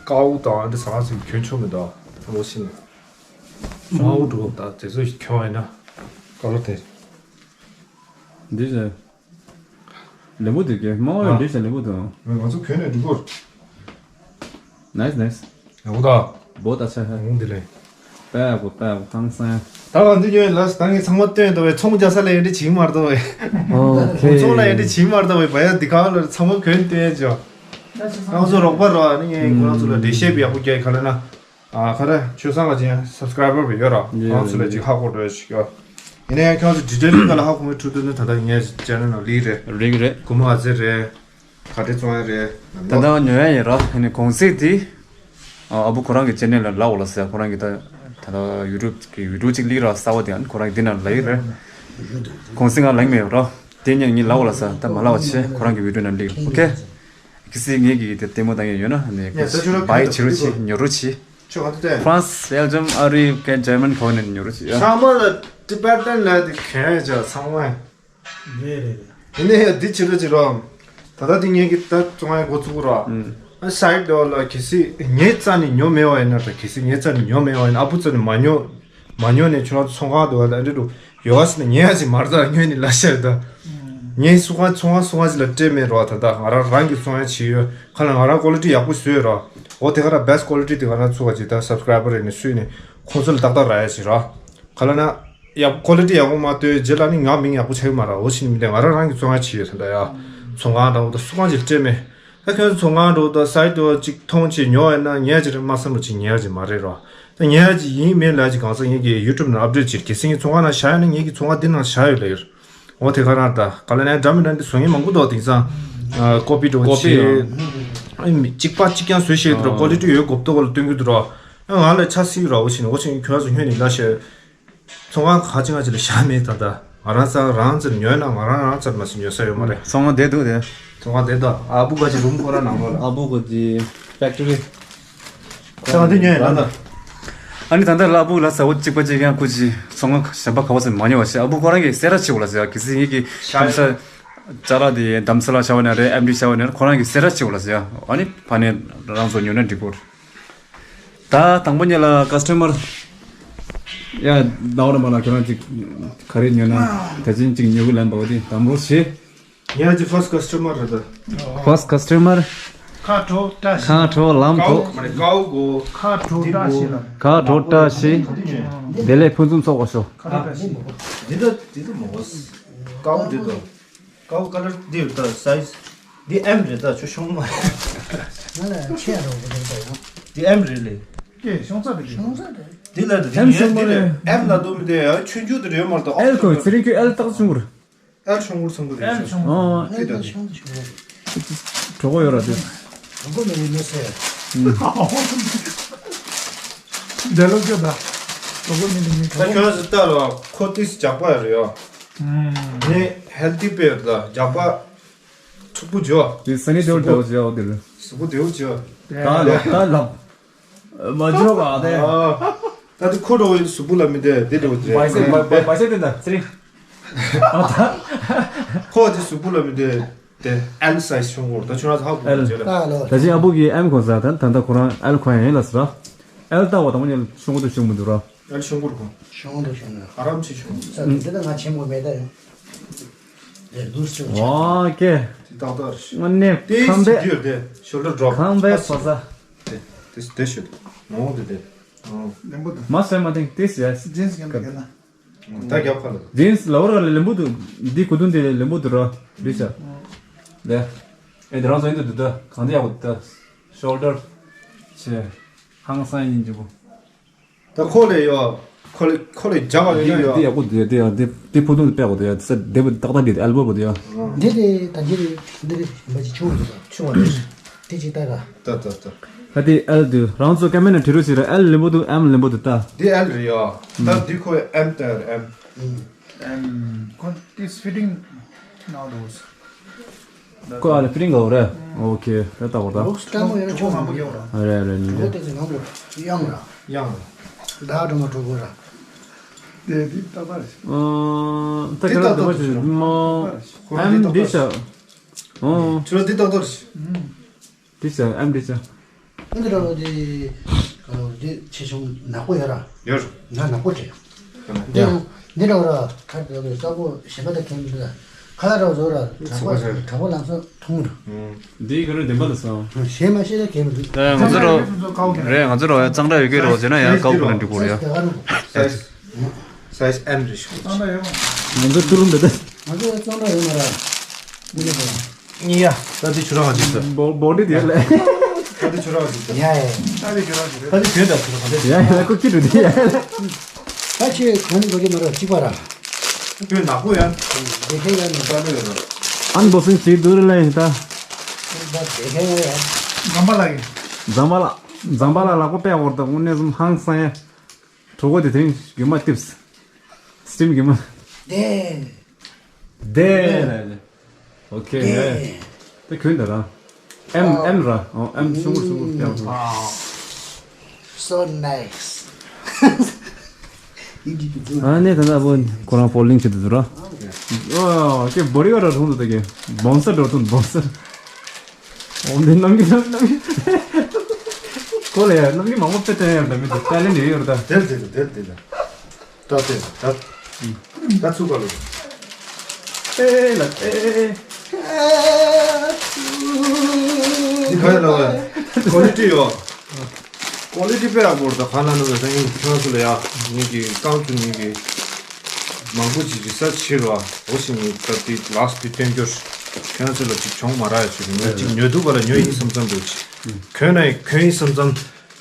ཀའོ་དང་འདི་ཟ་ཚིག་གྱོན་ཆོག་མི་འདུག་ལོ་ཕྱིན་ན། དམར་བོ་འགྲོ་ད་དེ་ཚོ་གྱོན་ཡིན་ན་ཀ་ལོ་དེ། འདི་ཟེར། ལེགས་པོ་འདུག་གས། དམར་བོ་ཡང་འདྲེས་ཤག་ལེགས་པོ་འདུག་ང་ཚོ་གྱོན་ནས་འགྲིག་གོ། ནའིས་ནའིས། ཡག་པོ་ད། བོ་ད་ཆ་ཧ། འོང་འདི་ལས། པའི་གོ་པའི་གོ་ཐང་སང་། ད་ང་འདི་ཉོས་ལ་ད་ངས་ཚང་མ་སྟོན་ཏོ་བས་ཚོང་རྒྱག་ས་ལ་ཡང་འདྲི་བྱིང་མར་ཏོ་བས། ཨོ་ཁེ། ཚོང་ལ་ཡང་འདྲི་བྱིང་མར་ཏོ་བས་བ་ཡ་འདི་ག་ལ་ཚང་མ་གྱོན་སྟོན་ཅོ། ང་ཚོ་རོགས་པ་རོགས་ནི་ངས་ཁོ་རང་ཚོ་ལ་འགྲེལ་བཤད་ཡག་པོ་རྒྱག་ག་ལ་ན། ཨ་ཁ་ར་ཆོས་བཟང་ལ་ཅན་སབ་སི་ཀ་རའི་བར་ཡོད་ར། ཡོད་ཁོང་ཚོ་ལ་ཡོད་ཅིག་ཧ་གོ་འགྲོ་ཡ་ཞིག་ཡོད། ཡིན་ན་ཡང་ཁྱོད་ཚོ་ཌི་ཊེལ་ལ་ཧ་གོ་མི་ཐུབ་དུས་ནི་ད་ལྟ་ངའི་ཅེ་ནལ་ནང་ལི་རེད། རིག་རེད། གུ་མ་ཨ་ཙེ་རེད། ག་འདྲས་བཙོང་ཡ་རེད། ད་ལྟ་ཉོ་ཡ་ཡིན་ར། ཡིན་ནི་གོང་ཚད་དེ་ཨ་བུ་ཁོ་རང་གི་ཅེ་ནལ་ལ་ལབ་འོ་ལ་ཟེར། ཁོ་རང་གི་ད་ད་ལྟ་ཡུ་ཊུབ་གི་བི་ཌིའོ་ཅིག་ལི་ར་གསར་བ་དེ་ཨ་ནི་ཁོ་རང་གི་འདི་ནང་ལ་ཡི་རེད། གོང་ཚད་ང་ལེན་མེད་ར། དེ་ཉན་ངས་ལབ་འོ་ལ་ཟེར། ད་མ་ལབ་བ་ཆེ། ཁོ་རང་གི་བི་ཌིའོ་ནང་ལི། ཨོ་ཁེ། གལ་སྲིད་ངེད་ཀྱིས་དེ་ལྟད་མོ་ལྟ་མཁན་ཡོད་ན་ནས་ཡ་ད་ཁྱོད་རང་བའི་བྱེད་རོགས་བྱེད། ཉོ་རོགས་བྱེད། ཁྱོད་ག་དུས་བལྟས། ཧྥ་རན་སི། བྷེལ་ཇམ། ཨ་རི། ཀན་འཇར་མན་ག་བ་ནས་ཉོ་རོགས་བྱེད་ཡ། ཚང་མ་ལ་ཊི་བེ་ཊན་ལབ་དེ་གྱོན་ཡ་ཅག་ཚང་མ། རེད་རེད་རེད། ཡིན་ནའི་ཡ་འདི་བྱེད་རོགས་བྱེད་རོགས། ད་ལྟ་འདི་ངེད་ཀྱིས་ད་བཙོང་ཡ་འགོ་བཙུགས་རོགས། ཨ་སའིཌ་དེ་བ་ལ་གལ་སྲིད་ངའི་རྩ་ནས་ཉོ་མེད་པ་ཡིན་ན། ད་གལ་སྲིད་ངའི་རྩ་ནས་ཉོ་མེད་པ་ཡིན་ན། ཨ་བུ་རྩ་ནས་མ་ཉོ། མ་ཉོ་ནས་ཁྱོད་རང་ཚོང་ཁང་དུ་བ་ལ་འདྲི་འདུག་ཡོད་ག་ཟེར་ན་ཉན་ཡ་ཅིག་མ་རེད། ད་ཉོས་ནས་ལ་ཤར་ད། ངས་སུ་གང་ཚོང་ཁང་སུ་གང་ཅིག་ལ་སྤྲད་མེད་རོགས། ད་ད་ང་རང་རང་གིས་བཙོང་ཡ་བྱས་ཡོད། ཁ་ལ་ང་རང་ཀོ་ལི་ཊི་ཡག་པོ་བཟོས་རོགས། འོ་དེ་ག་ར་བེ་སི་ཊི་ཀོ་ལི་ཊི་དེ་ང་རང་ཚུགས་པ་ཅིག་ད་སབ་སི་ཀ་རའི་བར་རེ་ནས་སུས་ནས་ཁོང་ཚོ་ལ་ཏག་ཏག་རག་ཡ་ཅིག་རོགས། ག་ལ་ན་ཡག་ཀོ་ལི་ཊི་ཡག་པོ་མ་སྟོན་རྗེས་ལ་ནི་ང་མིང་ཡག་པོ་ཆགས་ཀྱི་མ་རེད། འོ་ཕྱིན་མི་འདས་ང་རང་རང་གིས་བཙོང་ཡ་བྱས་ཡོད། ད་ད་ཡ་ཚོང་ཁང་དང་འོ་ད་སུ་གང་ཅིག་ལ་སྤྲད་མེད། ད་ཁྱོད་ཚོ་ཚོང་ཁང་འགྲོ་ད་སའི་ཏོ་གཅིག་མཐོང་ཅིག་ཉོ་ཡ་ན་ཉལ་ཅིག་རེད། མ་བསམ་རུ་ཅིག་ཉལ་ཅིག་མ་རེད་རོ། ད་ཉལ་ཅིག་ཡིན་མིན་ལ་ཅིག་གང་ཟག་ངེད་ཀྱི་ཡུ་ཊུབ་ནང་ཨབ་ཌེཊ་ཅིག་གལ་སྲིད་ངས་ཚོང་ཁང་ནང་བཞག་ཡོད་ན་ངེད་ཀྱི་ཚོང་ཁང་འདི་ནང་བཞག་ཡོད་ལ་ཡོད། འོ་དེ་ག་རང་ད་ག་ལ་ནས་འདྲ་མི་འདྲ་འདི་བཟོ་མཁན་མང་པོ་འདུག་དེང་སང་ཀོ་པི་འགྲོ་ཀོ་པི་ཆེ་ཡང་། གཅིག་པ་གཅིག་རྐྱང་བཟོས་ཤེས་འདུག་ཀོ་ལི་ཊི་ཡོད་གོ་བཏོག་ལ་སྟོན་གྱི་འདུག་རོ། ང་ལ་ཆ་སྲིད་རོ། འོ་ཞིག་འོ་ཞིག་ཁྱོད་ཚོ་སྔོན་ནས་ལ་ཤེས། ཚོང་ཁང་ཁ་ཅིག་ང་ཅིག་ལ་བཞག་མེད་ད་ལྟ། ང་རང་ཚ་རང་ཚར་ཉོས་ན་ང་རང་རང་ཚར་མ་ཟིན་ཉོ་ས་ཡོད་མ་རེད། ཚོང་ཁང་བསྡད་འདུག་དེ། ཚོང་ཁང་བསྡད་ད་ཨ་བུ་ག་ཅིག་རུམ་ཁོ་རང་ནང་ལོགས་ལ། ཨ་བུ་ག་ཅིག་ཕེག་ཊི་རི། ཚོང་ཁང་དེ་ཉོས་ཡིན་ད་ལྟ། ཨ་ནི་ད་ལྟ་ལ་ཨ་བུ་ལ་ས་འོ་གཅིག་པ་གཅིག་ཡང་ཁུ་ཅི་ཚོང་ཁང་གཞན་པ་ག་བ་ཟིན་མ་ཉོ་བ་ཞེས་ཨ་བུ་ཁོ་རང་གིས་གསལ་ར་བྱེད་དགོས་ལ་ཟེར་ཡ། གལ་སྲིད་ངེད་ཀྱི་ཤ་ཡ་ཅ་ལག་དེ་དམ་ས་ལ་བྱ་བ་ན་རེད། ཨེམ་ཌི་བྱ་བ་ན་རེད། ཁོ་རང་གིས་གསལ་ར་བྱེད་དགོས་ལ་ཟེར་ཡ། ཨ་ནི་ཕ་ནས་རང་ཚོ་ཉོ་ན་འགྲིག་གོ། ད་དང་པོ་ཉིད་ལ་ཀ་སི་ཊ་མར་ཡ་ཟླ་བ་རེ་མ་ལ་ཁྱོད་རང་ཅིག་ག་རེ་ཉོ་ན་ད་ཅིན་ཅིག་ཉོ་གི་ལན་པ་བ་དེ་དང་པོ་ཞེས། ཡ་ཅི་ཕར་སི་ཊི་ཀ་སི་ཊ་མར་རེད་ད། ཕར་སི་ཊི་ཀ་སི་ཊ་མར། ཁ་དྲོ་བཀྲ་ཤིས། ཁ་དྲོ་ལམ་ཀའོ་དྲོ། མ་རེད་ཀའོ་གོ། ཁ་དྲོ་བཀྲ་ཤིས་ལ། ཁ་དྲོ་བཀྲ་ཤིས། འདི་ཉོས། བདེ་ལེགས་ཕུན་སུམ་ཚོགས་པ་ཤོག་ཁ་དྲོ་བཀྲ་ཤིས། འདི་ད་འདི་ད་མོ་ཀའོ་འདི་ད། ཀའོ་ཀ་ལར་འདི་ཡོད་ད་སའི་ཛི། འདི་ཨེམ་རེད་ད་ཁྱོད་ཤོང་མ་རེད། ང་ལ་ཆེ་རོ་གི་རེད་ད་ཡང་། འདི་ཨེམ་རེད་ལེ། ཀྱེ་ཤོང་ཚ་རེད་ཀྱེ། ཤོང་ཚ་རེད། འདི་ལ་ད་ཨེམ་ཤོང་མ་རེད། ཨེམ་ལ་དུ་མི་དེ་ཡང་ཆུང་ཆུང་དེ་རེད་མ་རེད་ད། ཨེལ་ཁོ་ཚེ་རིང་ཁྱོད་ཨེལ་ཏག་ཆུང་གུ་རེད། ཨེལ་ཆུང་གུ་ཆུང་གུ་རེད། ཨེལ་ཆུང་གུ། ཨེ་ད་ད་ཤོང་ཚ་ཆུང་གུ་རེད། གྲོགས་པོ་ཡོད་ར་དེ། གྲོགས་པོ་མེད་ནི་མི་ཟེར། འདི་ལོ་ཀྱོ་ད། གྲོགས་པོ་མེད་ནི་མི་ད་གྲོགས་པོ། ཁྱོད་ཚོ་ལྟ་ལ་ཁོ་ཏིས་ཇག་པ་རེད་ཡ། ནི་ཧེལ་ཐི་པེ་ད་ཇག་པ་ཕྱུག་པོ་བྱོས། དེ་སན་ནི་དེའུ་འདྲ་བོ་བྱོས་འོ་དེ་རེད། གཟུགས་པོ་བདེ་བོ་བྱོས། ད་ལ་ད་ལ་མ་བྱོས་པ་དེ། ད་དེ་ཁོ་འདྲ་བོ་གཟུགས་པོ་ལ་མི་བདེ་དེ་འདྲ་བོ་བྱོས། བའི་སེ་བའི་སེ་དེ་འདྲ་ཚེ་རིང་། ཨ་ད། ཁོ་དེ་གཟུགས་པོ་ལ་མི་བདེ་དེ་ཨེལ་སའི་ཛི་ཆུང་གོ་ད་ཁྱོད་རང་ཚོ་ཧ་གོ་ཨེལ་བྱོས་ལ། ད་ལོ། ད་ཅི་ཨ་བུ་གི་ཨེམ་ཁོ་ས་ད་ད་ད་ཁོ་རང་ཨེལ་ཁོ་ཡང་ཡིན་ལ་ཟེར། ཨེལ་ལྟ་བ་དང་པོ་ཉིད་ཆུང་གོ་དུ་ཆུང་མི་འདུག་ར། ཨེལ་ཆུང་གོ་རུ་གོ། ཤོང་དུ་ཤོང་ནས། ཨ་རམ་ཆི་ཤོང་། ས་དེ་འདི་ལ་ང་ཆེན་མོ་མེད་ད་ཡང་། ལས་ལུས་ཤོང་ཆ། ཨོ་ཀེ། དེ་ཏག་ཏག་རེད། དངོས་གནས་ཏེ་ཁམས་སི་པའི། ཌི་ཡོད་དེ་ཤོལ་ཌར་ཌོབ། ཁམས་པའི་ཕོ་ས། དེ་དེ་དེ་ཤོད། མོ་དེ་དེ། ཨོ། ལེན་པོ་དང་། མ་སོན་མ་ཐེངས་ཏིས་ཡ། ཇིན་སི་གན་ད་གན་ན། ད་རྒྱབ་ཁ་ལ། ཇིན་སི་ལ་བོར་ལ་ལེན་པོ་དུ། འདི་གུ་དུན་དེ་ལེན་པོ་དུ་ར། འདི་ཤ། ལེ། ཨེ་དེ་རང་སོ་ཡིན་དུ་དུ་ད། གང་དེ་ཡག་པོ་དུ་ད། ཤོལ་ཌར། ཆེ། ཧང་སང་ཡིན་ཅི་པོ། ད་ཁོ་ལས་ཡོ། ཁོ་ལས་ཁོ་ལས་རྒྱག་པ་ཡོད་ན་ཡོ། འདི་ཡག་པོ་འདི་འདི་འདི་འདི་ཕུ་ཐུང་དུ་དཔེ་གོ་དེ་ཡ་ས་དེ་བུ་ཏག་ཏག་འདི་ཨལ་བོ་བོ་དེ་ཡ། འདི་དེ་ད་འདི་རེད་འདི་རེད་མ་ཅི་ཆུང་བ་འདི་ཆུང་བ་འདི་དེ་ཅི་ལྟ་ག་ད་ད་ད། ད་དེ་ཨལ་དུ་རང་ཚོ་ཀ་མེན་ན་བྲི་རུ་ཞིག་ར་ཨལ་ལེན་པོ་དུ་ཨེམ་ལེན་པོ་དུ་ད། འདི་ཨལ་རེད་ཡ། ད་འདི་ཁོ་ཨེམ་ད་ཨེམ། And con- this fitting now those. ཁོ་ཨ་ལ་ཕི་རིང་ག་རེད། ཨོ་ཁེ་ད་ལྟ་བར་ད། ལོགས་སྐྲ་མོ་ཡོད་ན་ཆོག་མང་པོ་ཡོད་ར། རེད་རེད་ཉིན་ལོ་དེ། དེ་ཚོ་ཡང་ལོ་ཡང་ར། ཡང་ར། ད་སྒྲོལ་མ་གྲོགས་པོ་ར། དེ་འདི་ཏག་ཏག་རེད། ཨ་ད་འདི་ཁྱེད་རང་ཏག་ཏག་འདི་མ་རེད། ཁོ་ཨམ་འདི་འདི་ཏག་ཏག་ཤ། རེད། ཨོ། ཁྱེད་རང་འདི་ཏག་ཏག་རེད། འདི་ཤ་ཨམ་འདི་ཤ། འདི་འདྲ་བ་དེ། འདི་ཆེ་ཆུང་ནག་པོ་ཡོད་ར། ཡོད། ང་ནག་པོ་བྲིས། འདི་ཡང་འདི་འདྲ་བ་ར་ཁ་འདྲ་བའི་གསར་པོ་གཞན་པ་དང་ཁྱད་མི་འདུག་ཁ་ལག་འདྲ་བ་བཟོ་ར་གྲགས་པ་གྲགས་པ་ལམ་སང་མཐོང་ར། འདི་ག་རེ་བདེན་པ་ལ་སོང་། གཞན་མ་ཤེས་ན་ཁྱད་མི་འདུག་ད་ང་ཚོ་རོ་རེད། ང་ཚོ་རོ་གཙང་སྦྲ་ཡོད་ཀྱི་རོ་བྱས་ན་ཡང་ཀའོ་ཀུ་ལ་འགྲིག་གོ་ར་ཡ། སའི་ཛི་ཨེམ་རེད་ཤག་ང་ཚོ་ཏུ་རུ་འདི་ད། ང་ཚོ་གཙང་སྦྲ་ཡོད་མ་ར། མི་ལ་ཁོ་ཡ། ཉི་ཡ། ད་དེ་ཆུ་ར་བ་ཅིག་ཟེར། བོ་བོ་ཌི་དེ་ལས། ད་དེ་ཆུ་ར་བ་ཅིག་ཟེར། ཡ་ཡ། ད་དེ་ཆུ་ར་བ་ཅིག་ཟེར། ད་དེ་གྱོན་ད་ཆུ་ར་བ་ཅིག་ཟེར། ཡ་ཡ་ཁོ་ཁྱི་འགྲོ་དེ་ཡ། ད་ཆེ་གོན་གོ་གི་མ་ར་གཅིག་པ་ར། གྱོན་ནག་པོ་ཡ། དེ་ཁེ་ཡ་ནི་ད་ལོ་ཡོད་ར། ཨན་བོ་སིང་བྱེད་དུ་རེ་ལ་ཡིན་ད། ད་དེ་ཁེ་ཡ་ཡ། འཛམ་བྷ་ལ་ཡིན། འཛམ་བྷ་ལ། འཛམ་བྷ་ལ་ལག་པ་པད་འོར་ད་དངོས་གནས་སུ་ཧང་སང་ཡ། གྲོགས་པོ་དེ་དེ་རིང་རྒྱུ་མ་ཏིབས། སི་ཊིམ་རྒྱུ་མ། དེ། དེ་ལ་ལ། ཨོ་ཁེ། དེ། དེ་གྱོན་ད་ར། ཨེམ་ཨེམ་ར། ཨོ་ཨེམ་ཆུང་ངུ་ཆུང་ངུ་ཡང་ཆུང་། Wow. So nice. ཨ་ནེ་ད་ད་བོ་ཁོ་རང་ཕོ་ལིང་བྱེད་དུ་འདུག་ར། ཨོ་ཁེ་བོ་རི་ག་ར་རུང་དུ་ད་གེ་བོན་སར་འགྲོ་ཐུབ་བོན་སར། འོ་འདི་གནམ་གྱི་གནམ་གནམ་གྱི། ཁོ་ལ་ཡ་གནམ་གྱི་མང་པོ་དཔེ་སྟོན་ཡ་འདྲ་མི་འདུག་ཏཱ་ལེན་ཡོད་ཡོད་རེད་ད། དེར་དེར་དེར་དེར་ད། ད་དེར་ད། ད་ཚུགས་པ་ལོ། ཨེ་ལ་ཨེ་ཨེ་ཨེ། འདི་ག་ཡ་ལ་བ། ཀོ་ལི་ཊི་ཡོད། ཀོ་ལི་ཊི་དཔེ་ཡག་པོ་རེད་ད། ག་ལ་ནོ་ད་ཡིན་ཁྱོད་ཚོ་ལ་ཡ་ངེད་ཀྱི་རྐང་བཙུགས་ངེད་ཀྱི། མང་པོ་ཅིག་རི་སར་ཆི་བྱེད་རོགས། འོ་ཞིག་ནི་ད་དེ་ལགས་དེ་སྟོན་རྒྱུར། ཁྱོད་ཚོ་ལ་ཅིག་སྦྱོང་མ་རག་ཡ་ཞིག་ངས་ཅིག་ཉོ་དུས་ག་ལ་ཉོ་ཡིན་བསམ་བསམ་འདུག་ཅིག་གོན་ན་ཡིན་གོན་ཡིན་བསམ་བསམ།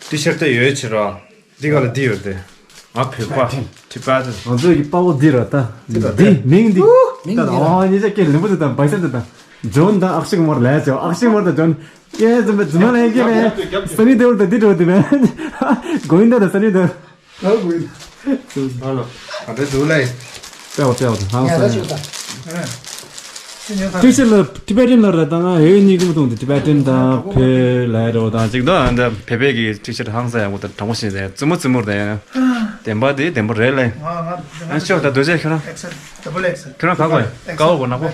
ཏི་ཤར་ཏི་ཡོད་ཕྱིར་ར། འདི་ག་ལ་འདི་ཡོད་དེ། ང་བོད་པ། ཊི་བེ་ཊན། ང་ཚོའི་གི་དཔའ་བོ་འདི་ར་ད། འདི་མིང་འདི། མིང་འདི་ད་ཨོ་ཉེ་ཆ་སྐད་ལེན་པོ་དེ་དང་བའི་སེན་དེ་དང་། ཇོན་དང་ཨག་ཤི་ཀུ་མར་ལས་ཅོ་ཨག་ཤི་ཀུ་མར་དང་ཇོན། སྐད་འཛིན་པའི་རྫུན་མ་ལས་སྐད་མེད། སན་ནི་དེའོལ་དང་འདི་འགྲོ་དེ་མེད། གོ་ཝིན་ད་དང་སན་ནི་དེའོལ། ཨ་ལོ། ག་འདྲ་འདུག་ལེ། དཔེ་བ་དཔེ་བ་དང་ཧང་སང་། ཡ་ད་ཅིག་ད། ཊི་ཤར་ཊི་ལ་ཊི་བེ་ཊན་ལ་རེད་ད། ང་ཧེ་ནི་ཀུ་མ་ཐུང་དེ་ཊི་བེ་ཊན་དང་བོད་ལ་རེད་ད། ཅིག་ད་འདི་བོད་པའི་གི་ཊི་ཤར་ཧང་སང་ཡག་པོ་དང་དྲང་པོ་ཞིག་རེད། རྩེ་མོ་རྩེ་མོ་རེད། བདེན་པ་དེ་བདེན་པ་རེད་ལེ། ང་ང་ཨ་ཤོག་ད་སྡོད་ཅེས་ཁྱོད་རང་། ཨེག་སེལ། ཌབ་བལ་ཨེག་སེལ། ཁྱོད་རང་ག་གོ་ཡིན། ཀ་བོ་གོ་ནག་པོ།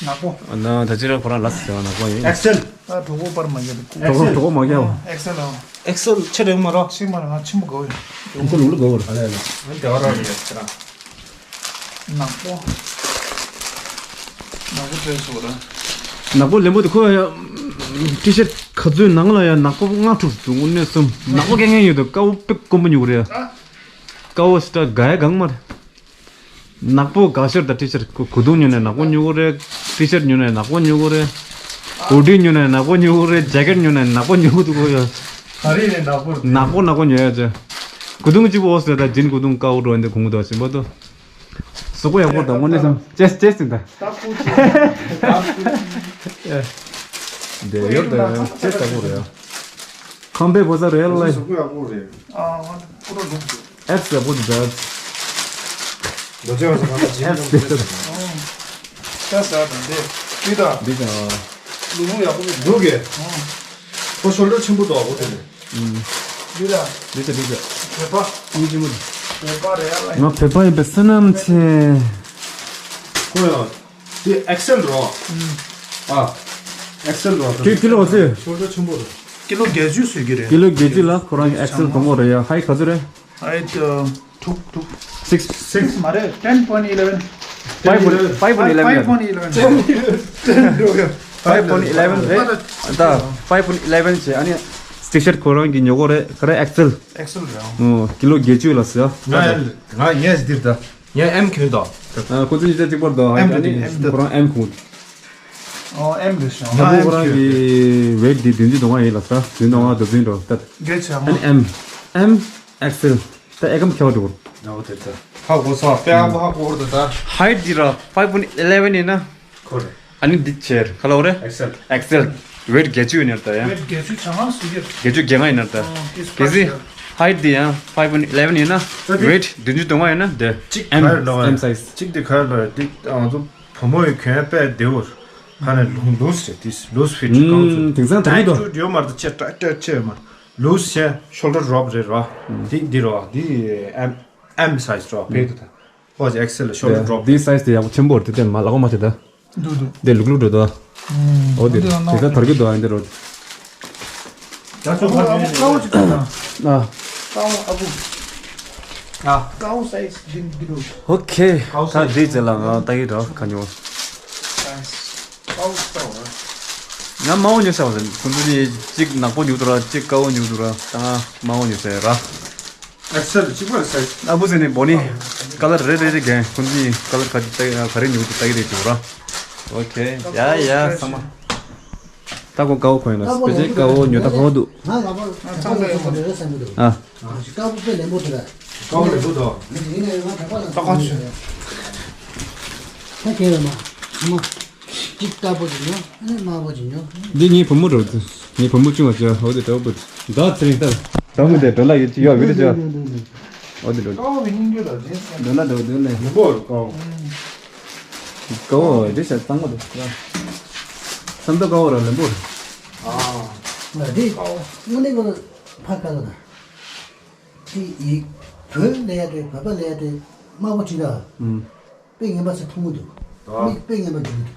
ནག་པོ། ཨ་ན་ད་ཅི་ར་ཁོ་རང་ལ་ཟེར་བ་ནག་པོ་ཡིན། ཨེག་སེལ། ད་གྲོགས་པོ་པར་མ་རྒྱབ། གྲོགས་པོ་གྲོགས་པོ་མ་རྒྱབ། ཨེག་སེལ་ཨ། ཨེག་སེལ་ཆེ་རེད་མ་རོ། ཆེ་མ་རེད། ང་ཆེན་པོ་དགོས་ཡོད། ཡོང་ཁོ་ལུག་ལུག་དགོས་རེད། ཨ་ལས་ལས། ཨ་དེ་བ་ར་རེད་ཁྱེད་རང་། ནག་པོ། ནག་པོ་བྲེས་སོ་ར། ནག་པོ་ལེན་པོ་དེ་ཁོ་ཡ། ཊི་ཤར་ཊི་ག་ཚོད་ནང་ལ་ཡ་ནག་པོ་ལྔ་དྲུག་འདུག་དངོས་གནས་སུ་ནག་པོ་སྐད་ངན་ཡོད་དོ། ཀ་བོ་དཔེ་དཀོན་པོ་ཉོ་གི་རེད། ཀ་བོ་སི་ཊ་ག་ཡ་གང་མ་རེད། ནག་པོ་ག་ཤར་དང་ཊི་ཤར་ཊི་གུ་གུ་དུང་ཉོས་ནས་ནག་པོ་ཉོ་གི་རེད། ཊི་ཤར་ཊི་ཉོས་ནས་ནག་པོ་ཉོ་གི་རེད། ཧུ་ཌི་ཉོས་ནས་ནག་པོ་ཉོ་གི་རེད། ཇེ་ཀེཊ་ཉོས་ནས་ནག་པོ་ཉོ་གི་འདུག་གོ་ཡ། ག་རེ་ནས་ནག་པོ་རེད། ནག་པོ་ནག་པོ་ཉོ་ཡ་ཅེ། གུ་དུང་གཅིག་པོ་འོ་ཟེར་ད་ཇིན་གུ་དུང་ཀ་བོ་འགྲོ་འདི་གུང་གུ་དོ་ཞིམ་པོ་དོ། གཟུགས་པོ་ཡག་པོ་དང་དངོས་གནས་སམ་ཅེས་ཅེས་ཟིན་ད། ལྟ་སྐུ་ཅེས། འདི་ཡོད་ད་ཅེས་ལྟ་བུ་རེད། ཁམས་པའི་བོ་ས་རེད་ལ། གཟུགས་པོ་ཡག་པོ་རེད། ཨ་ང་ཚོ་ཀུ་རོ་ལུག་ཅེས། ཨེབ་སི་ལ་པོ་འདི་འདྲ། འདི་ཅག་ས་གང་ལ་ཇི་ཨེབ་སི་ལ་པོ། ཨོ། ད་ས་དང་འདི། འདི་དང་། འདི་དང་། ལུག་ལུག་ཡག་པོ་རེད། ལུག་གི། ཨོ། ཁོ་ཤོལ་ཌར་ཆེན་པོ་འདུག་ཨ་ཁོ་དེ་ནས། ཨུམ། འདི་དང་། འདི་དང་འདི་དང་། བོད་པ། གཉིས་ཆེན་པོ་འདུག་བོད་པ་རེད་ཨ་ལ། ང་བོད་པ་ཡིན་པའི་བསོད་ནམས་ཆེ། ཁོ་ཡང་། འདི་ཨེག་སེལ་རོ། ཨུམ། ཨ། ཨེག་སེལ་རོ། ཀི་ཀི་ལོ་ཚོད། ཤོལ་ཌར་ཆེན་པོ་རེད། ཀི་ལོ་བརྒྱད་ཅུ་བཟོས་ཀྱི་རེད། ཀི་ལོ་བརྒྱད་ཅུ་ལ་ཁོ་རང་གི་ཨེག་སེལ་དང་པོ་རེད་ཡ། ཧའིཊ་ག་ཚོད་རེད། ཧའིཊ་ཨ། དྲུག་དྲུག six six མ་རེད། ten point eleven། five point eleven། five point eleven། ten འགྲོ་ཡ། five point eleven རེད། ད་five point eleven བྱས། ཨ་ནི་ཊི་ཤར་ཊི་ཁོ་རང་གི་ཉོ་གོ་རེད། ག་རེ་ཨེག་སེལ། ཨེག་སེལ་རེད། ཨོ་ཀི་ལོ་བརྒྱད་ཅུ་ལ་ཟེར། ང་ང་ངས་འདིར་ད་ངས་ཨེམ་གྱོན་ད། ཁོ་ཚོ་གཉིས་ཆ་གཅིག་པར་འདུག་ཨ་ནི་ཁོ་རང་ཨེམ་གྱོན། ཨོ་ཨེམ་རེད་ཤག་ང་ཁོ་རང་གི་ཝེཊ་འདི་བདུན་ཅུ་དོན་ལྔ་ཡིན་ལ་ས། བདུན་དོན་ལྔ་དང་བདུན་འགྲོ་ད། ཨ་ནི་ཨེམ་ཨེམ་ཨེག་སེལ། ད་ཨེ་ཀམ་ཁྱེར་བ་འགྲོ། ཨོ་དེ་ལྟར། ཧ་གོ་སོང་། དཔེ་ཧ་གོ་ཧ་གོ་འོར་དུ་ད། ཧའིཊ་འདི་ར་five point eleven ཡིན་ན། ཁོ་རེད། ཨ་ནི་འདི་ཆེར་ག་ལ་འོ་རེད། ཨེག་སེལ། ཨེག་སེལ། ཝེཊ་བརྒྱད་ཅུ་ཡིན་ནར་ད་ཡ། ཝེཊ་བརྒྱད་ཅུ་ཆ་ང་སུ་ཡིར། བརྒྱད་ཅུ་གྱ་ལྔ་ཡིན་ནར་ད། ཨོ་དེ་སུ་གལ་སྲིད་ཧའིཊ་འདི་ཡང་five point eleven ཡིན་ན། ད་དེ་ཝེཊ་བདུན་ཅུ་དོན་ལྔ་ཡིན་ན་དེ། གཅིག་ཨེམ་ག་རེ་ལབ་ཨེམ་སའིཛ། གཅིག་དེ་ག་རེ་ལབ་རེད། འདི་ང་ཚོ་བུ་མོ་ཡི་གྱོན་དཔེ་བདེ་བོ། ཧ་ནས་ལུ་ལུས་རེད། དེ་ལུས་ཕིཊ་གང་ཚོ། དེང་སང་དར་གྱི་འདུག་ཊའིཊ་ཡོད་མ་རེད། ད་ཆེ་ཊའིཊ་ཆེ་ཡོད་མ་རེད། ལུས་ཆེ་ཤོལ་ཌར་ཌོ་རོབ་རེད་རོ། འདི་འདི་རོ། འདི་ཨེམ་ཨེམ་སའིཛ་རོ། བེད་དུ་ད། ཨོ་ཨེག་སེལ་ཤོལ་ཌར་ཌོ་རོབ། འདི་སའིཛ་དེ་ཡག་པོ་ཆེན་པོ་རེད། དེ་མ་ལག་པ་མ་བྱེད་ད། འདུག་འདུག་འདི་ལུག་ལུག་འགྲོ་ད། འོ་འདི་འདི་ལ་དེང་སང་དར་གྱི་འདུག་ཨ་འདི་རོ། ད་ཆོག་ཧ་ཀའོ་ཀའོ་ཅིག་ད། ཨ། ཀའོ་ཨ་བུ། ཨ། ཀའོ་སའིཛ་འདི་འདི་རོ། ཨོ་ཁེ། ད་འདི་རྗེས་ལ་ང་ལྟ་གི་འགྲོ་ག་ཉོ། ང་དམར་པོ་ཉོས་ཟེར་བ་ཟེར། ཁོང་ཚོ་གཉིས་གཅིག་ནག་པོ་ཉོས་འདུག་ར། གཅིག་དཀར་པོ་ཉོས་འདུག་ར། ད་ང་དམར་པོ་ཉོས་ཟེར་ར། ཨེག་སེལ་གཅིག་པ་ཟེར། ཨ་བུ་ཟེར་ནས་བོ་ནི་ཀ་ལར་རེ་རེ་རེ་གན། ཁོང་ཚོ་གཉིས་ཀ་ལར་ག་ཅི་ལྟ་ག་རེ་ཉོས་འདུག་ལྟ་གི་རེད་ཅེས་ར། ཨོ་ཁེ། ཡ་ཡ་ཚང་མ། ད་ཁོ་དཀར་པོ་གོན་ཡིན་ན་སྤེ་ཆའི་དཀར་པོ་ཉོ་ད་གོ་འདུག་ང་ལ་པར་ང་ཚང་མ་ཡོད་པ་རེད་བསམ་གྱི་འདུག་ཨ། དཀར་པོ་དཔེ་ལེན་པོ་དེ་རེད། དཀར་པོ་ལེན་པོ་དང་། ཡིན་ན་ཡང་ང་དྲ་པ་ལ་ད་ཁ་ཆུ། ད་གས་ཡོད་མ། ཚང་མ། གཅིག་དཀར་པོ་ཅིག་ཉོ། ཨ་ནི་དམར་པོ་ཅིག་ཉོ། འདི་ངའི་བུ་མོ་རེད། ངའི་བུ་མོ་ཆུང་བ་ཅིག་འོ་དེ་དྲ་པོ། ད་ཚེ་རིང་ལྟར། དྲ་མོ་དེ་འགྲོ་ལ་ཡོད་ཅིག་ཡོད་བི་དེ་ཅིག་འོ་དེ་འགྲོ། དཀར་པོ་གི་སྙིང་རྗེ་ལ་རྗེས་སུ་འགྲོ་ལ་འགྲོ་འདོད་ལེ། ལེན་པོ་རེད་དཀར་པོ། དཀར་པོ་འདི་ཤ་གཙང་མ་རེད། སམ་ད་དཀར་པོ་ར་ལེན་པོ་རེད། ཨ། ང་འདི་དཀར་པོ། དངོས་གནས་ཁོ་ཕ་དཀར་ལ་ན། དེ་ཡིག་བོད་ལས་ཡ་དེ་བོད་པ་ལས་ཡ་དེ་དམར་པོ་བྲིས་ད། ཨུམ། དཔེ་ངན་པ་ཚོ་མཐོང་གི་འདུག་ཨ། མིག་དཔེ་ངན་པ་འགྱུར་གི་འདུག་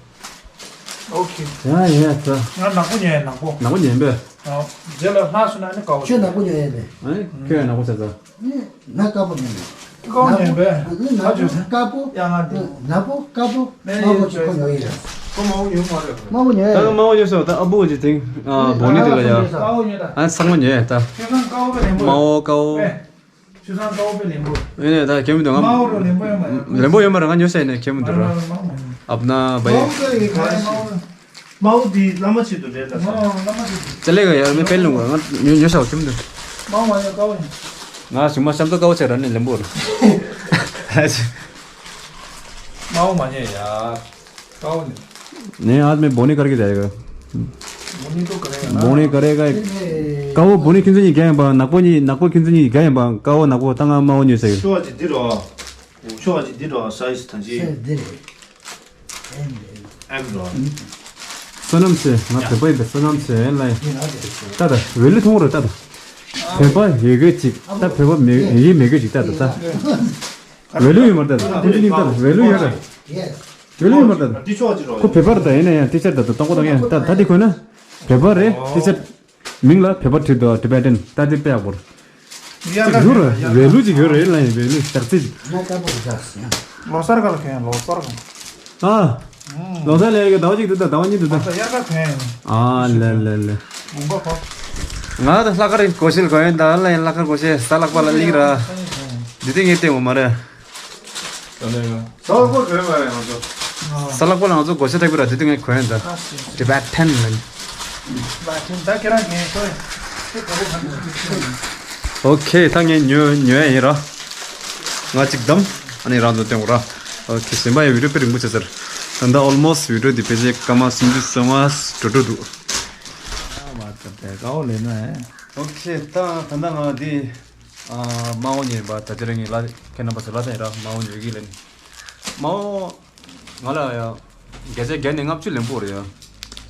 ཨོ་ཁེ། ཡ་ཡ་ད། ང་ནག་པོ་ཉོས་ཡ། ནག་པོ། ནག་པོ་ཉོས་པས། ཨ། རྗེས་ལ་ལྷག་སོང་ན་ནི་དཀར་པོ། ཁྱོད་ནག་པོ་ཉོས་ཡ་པས། ཨ་ནི་ཁྱོད་ཡང་ནག་པོ་བྱས་ཙང་། ནི་ང་དཀར་པོ་ཉོས་ཡ། དཀར་པོ་ཉོས་པས། ནི་ང་ཨ་ཅོ་དཀར་པོ། ཡ་ང་འདི། ནག་པོ་དཀར་པོ། དམར་པོ་ཅིག་ཁོ་ཉོས་ཡ། ཁོ་དམར་པོ་ཉོས་མ་རེད། དམར་པོ་ཉོས་ཡ། ད་དམར་པོ་ཉོས་སོང་། ད་ཨ་བུ་ཅིག་དེང་ཨ་བོ་ནི་དེ་ལ་ཡ། དཀར་པོ་ཉོས་ད། ཨ་ཚང་མ་ཉོས་ཡ་ད། ཁྱོད་ཚང་དཀར་པོ་དཔེ་ལེན་པོ། དམར་པོ་དཀར་པོ། ཨེ། ཆུ་ཚང་དཀར་པོ་དཔེ་ལེན་པོ། ཨེ་ནས་ད་ཁྱེད་མི་འདུག་ང་། དམར་པོ་རུ་ལེན་པོ་ཡོད་མ་རེད། ལེན་པོ་ཡོད་མ་རེད། ང་ཉོས་ས་ཡིན་ནས་ཁྱེད་མི་འདུག་ར། དམར་པོ་མ་རེད། अपना भाई। དམའ་བོ་དེ་བླ་མ་ཆེད་དུ་རེད་ལ། དམའ་བོ་བླ་མ་ཆེད་དུ། ཅ་ལེ་ག་ཡར་མེ་པེ་ལུང་ང་ཉོ་ཉོ་ཤག་ཁྱིམ་དུ། དམའ་བོ་མ་ཉོ་དཀའ་བོ་ཡིན། ང་ཞུ་མ་ཤམ་ཏོ་དཀའ་བོ་ཆེ་ར་ནི་ལེམ་བོ་ར། དམའ་བོ་མ་ཉོ་ཡ། དཀའ་བོ་ནི། नहीं, आज मैं बोनी करके जाएगा। बोनी तो करेगा ना। बोनी करेगा। ཀ་བོ་བོ་ནི་ཁྱིམ་ཚང་གཉིས་རྒྱ་ཡིན་པ། ནག་པོ་གཉིས་ནག་པོ་ཁྱིམ་ཚང་གཉིས་རྒྱ་ཡིན་པ། ཀ་བོ་ནག་པོ་ད་ང་དམར་བོ་ཉོས་ཟེར། ཤོ་ཅི་འདི་རོ། ཤོ་ཅི་འདི་རོ་སའི་ཛི་ཐང་ཅི། སའི་ཛི་འདི་རེད། ཨེམ་རོ། བསོད་ནམས་ཆེ། ང་བོད་པ་ཡིན་པས་བསོད་ནམས་ཆེ་ལ་ཡིན། ད་ད་ཝེ་ལུ་མཐོང་རོ་ད་ད། བོད་པ་ཡོད་གི་ཅིག་ད་བོད་པ་མེད་ཡིན་མེད་གི་ཅིག་ད་ད་ད། ཝེ་ལུ་ཡོད་མ་རེད་ད་ད་ད་ད་ཝེ་ལུ་ཡོད་རེད། ཝེ་ལུ་ཡོད་མ་རེད་ད། ཁོ་བོད་པ་རེད་ད་ཡིན་ན་ཡང་ཊི་ཤར་ད་ད་སྟོང་པ་དང་ཡང་ད་ད་དེ་གོན་ན་བོད་པ་རེད། ཊི་ཤར་མིང་ལ་བོད་པ་བྲིས་འདུག Tibetan ད་དེ་དཔེ་ཡག་པོ་རེད། ཡར་ཅིག་ཡོད་རེད། ཝེ་ལུ་ཅིག་ཡོད་རེད་ལ་ཡིན་ཝེ་ལུ་ཞག་རྩིས། ལོ་གསར་ག་ལ་གོན་ཡང་ལོ་གསར་ག་ཨ། ལོ་གསར་ལས་ཀྱི་ཟླ་བ་གཅིག་འདུག་ད་ཟླ་བ་གཉིས་འདུག་ད། ད་དབྱར་ཁ་གོན་ཡང་། ཨ་ལེ་ལེ་ལེ། ལུང་པ་ཕོག་ང་ད་ལྷག་དཀར་གོ་ཤེལ་གོན་ཡོད་ད་ལ་ཡིན་ལྷག་དཀར་གོ་ཤེལ་ས་ལྷག་པ་ལ་ལིག་ར། འདི་དེ་ངས་བལྟས་འོ་མ་རེད། ད་ནས་ང་། ས་ལྷག་པ་གོན་མ་རེད་ང་ཚོ། ས་ལྷག་པ་ལ་ང་ཚོ་གོ་ཤེལ་ཐེག་པ་ར་འདི་དེ་ངས་གོན་ཡོད་ད། Tibetan ལ་ནི། ད་ཁྱེད་རང་གིས་ཤོག་ཡ། ཁྱེད་ག་རེ་ག་རེ། ཨོ་ཁེ་ད་ངས་ཉོ་ཉོ་ཡ་ཡིན་ར། ང་གཅིག་བདམས། ཨ་ནི་རང་ཚོ་སྟོན་དགོས་ར། ཨོ་ཁེ་གཞན་པ་ཡང་བི་ཌིའོ་དཔེ་རིང་པོ་བྱས་ཟེར། ད་ལྟ་almost བི་ཌིའོ་འདི་ཕལ་ཆེར་སྐར་མ་སུམ་ཅུ་སོ་ལྔ་འགྲོ་འགྲོ་འདུག་ཨ་མ་ཙི་དེ་དཀའ་བོ་ལས་ན་ཨེ། ཨོ་ཁེ་ད་ད་ལྟ་ང་འདི་ཨ་དམར་བོ་ཉོས་པ་ད་ཅི་རེ་ངས་ལ་ཁེ་ན་པ་ཟེར་ལ་ད་ཡིན་ར་དམར་བོ་ཉོས་ཀྱི་ལེན། དམར་བོ། ང་ལ་ཡ། བརྒྱ་ཆ་བརྒྱ་ནས་ལྔ་བཅུ་ལེན་པོ་རེད་ཡ།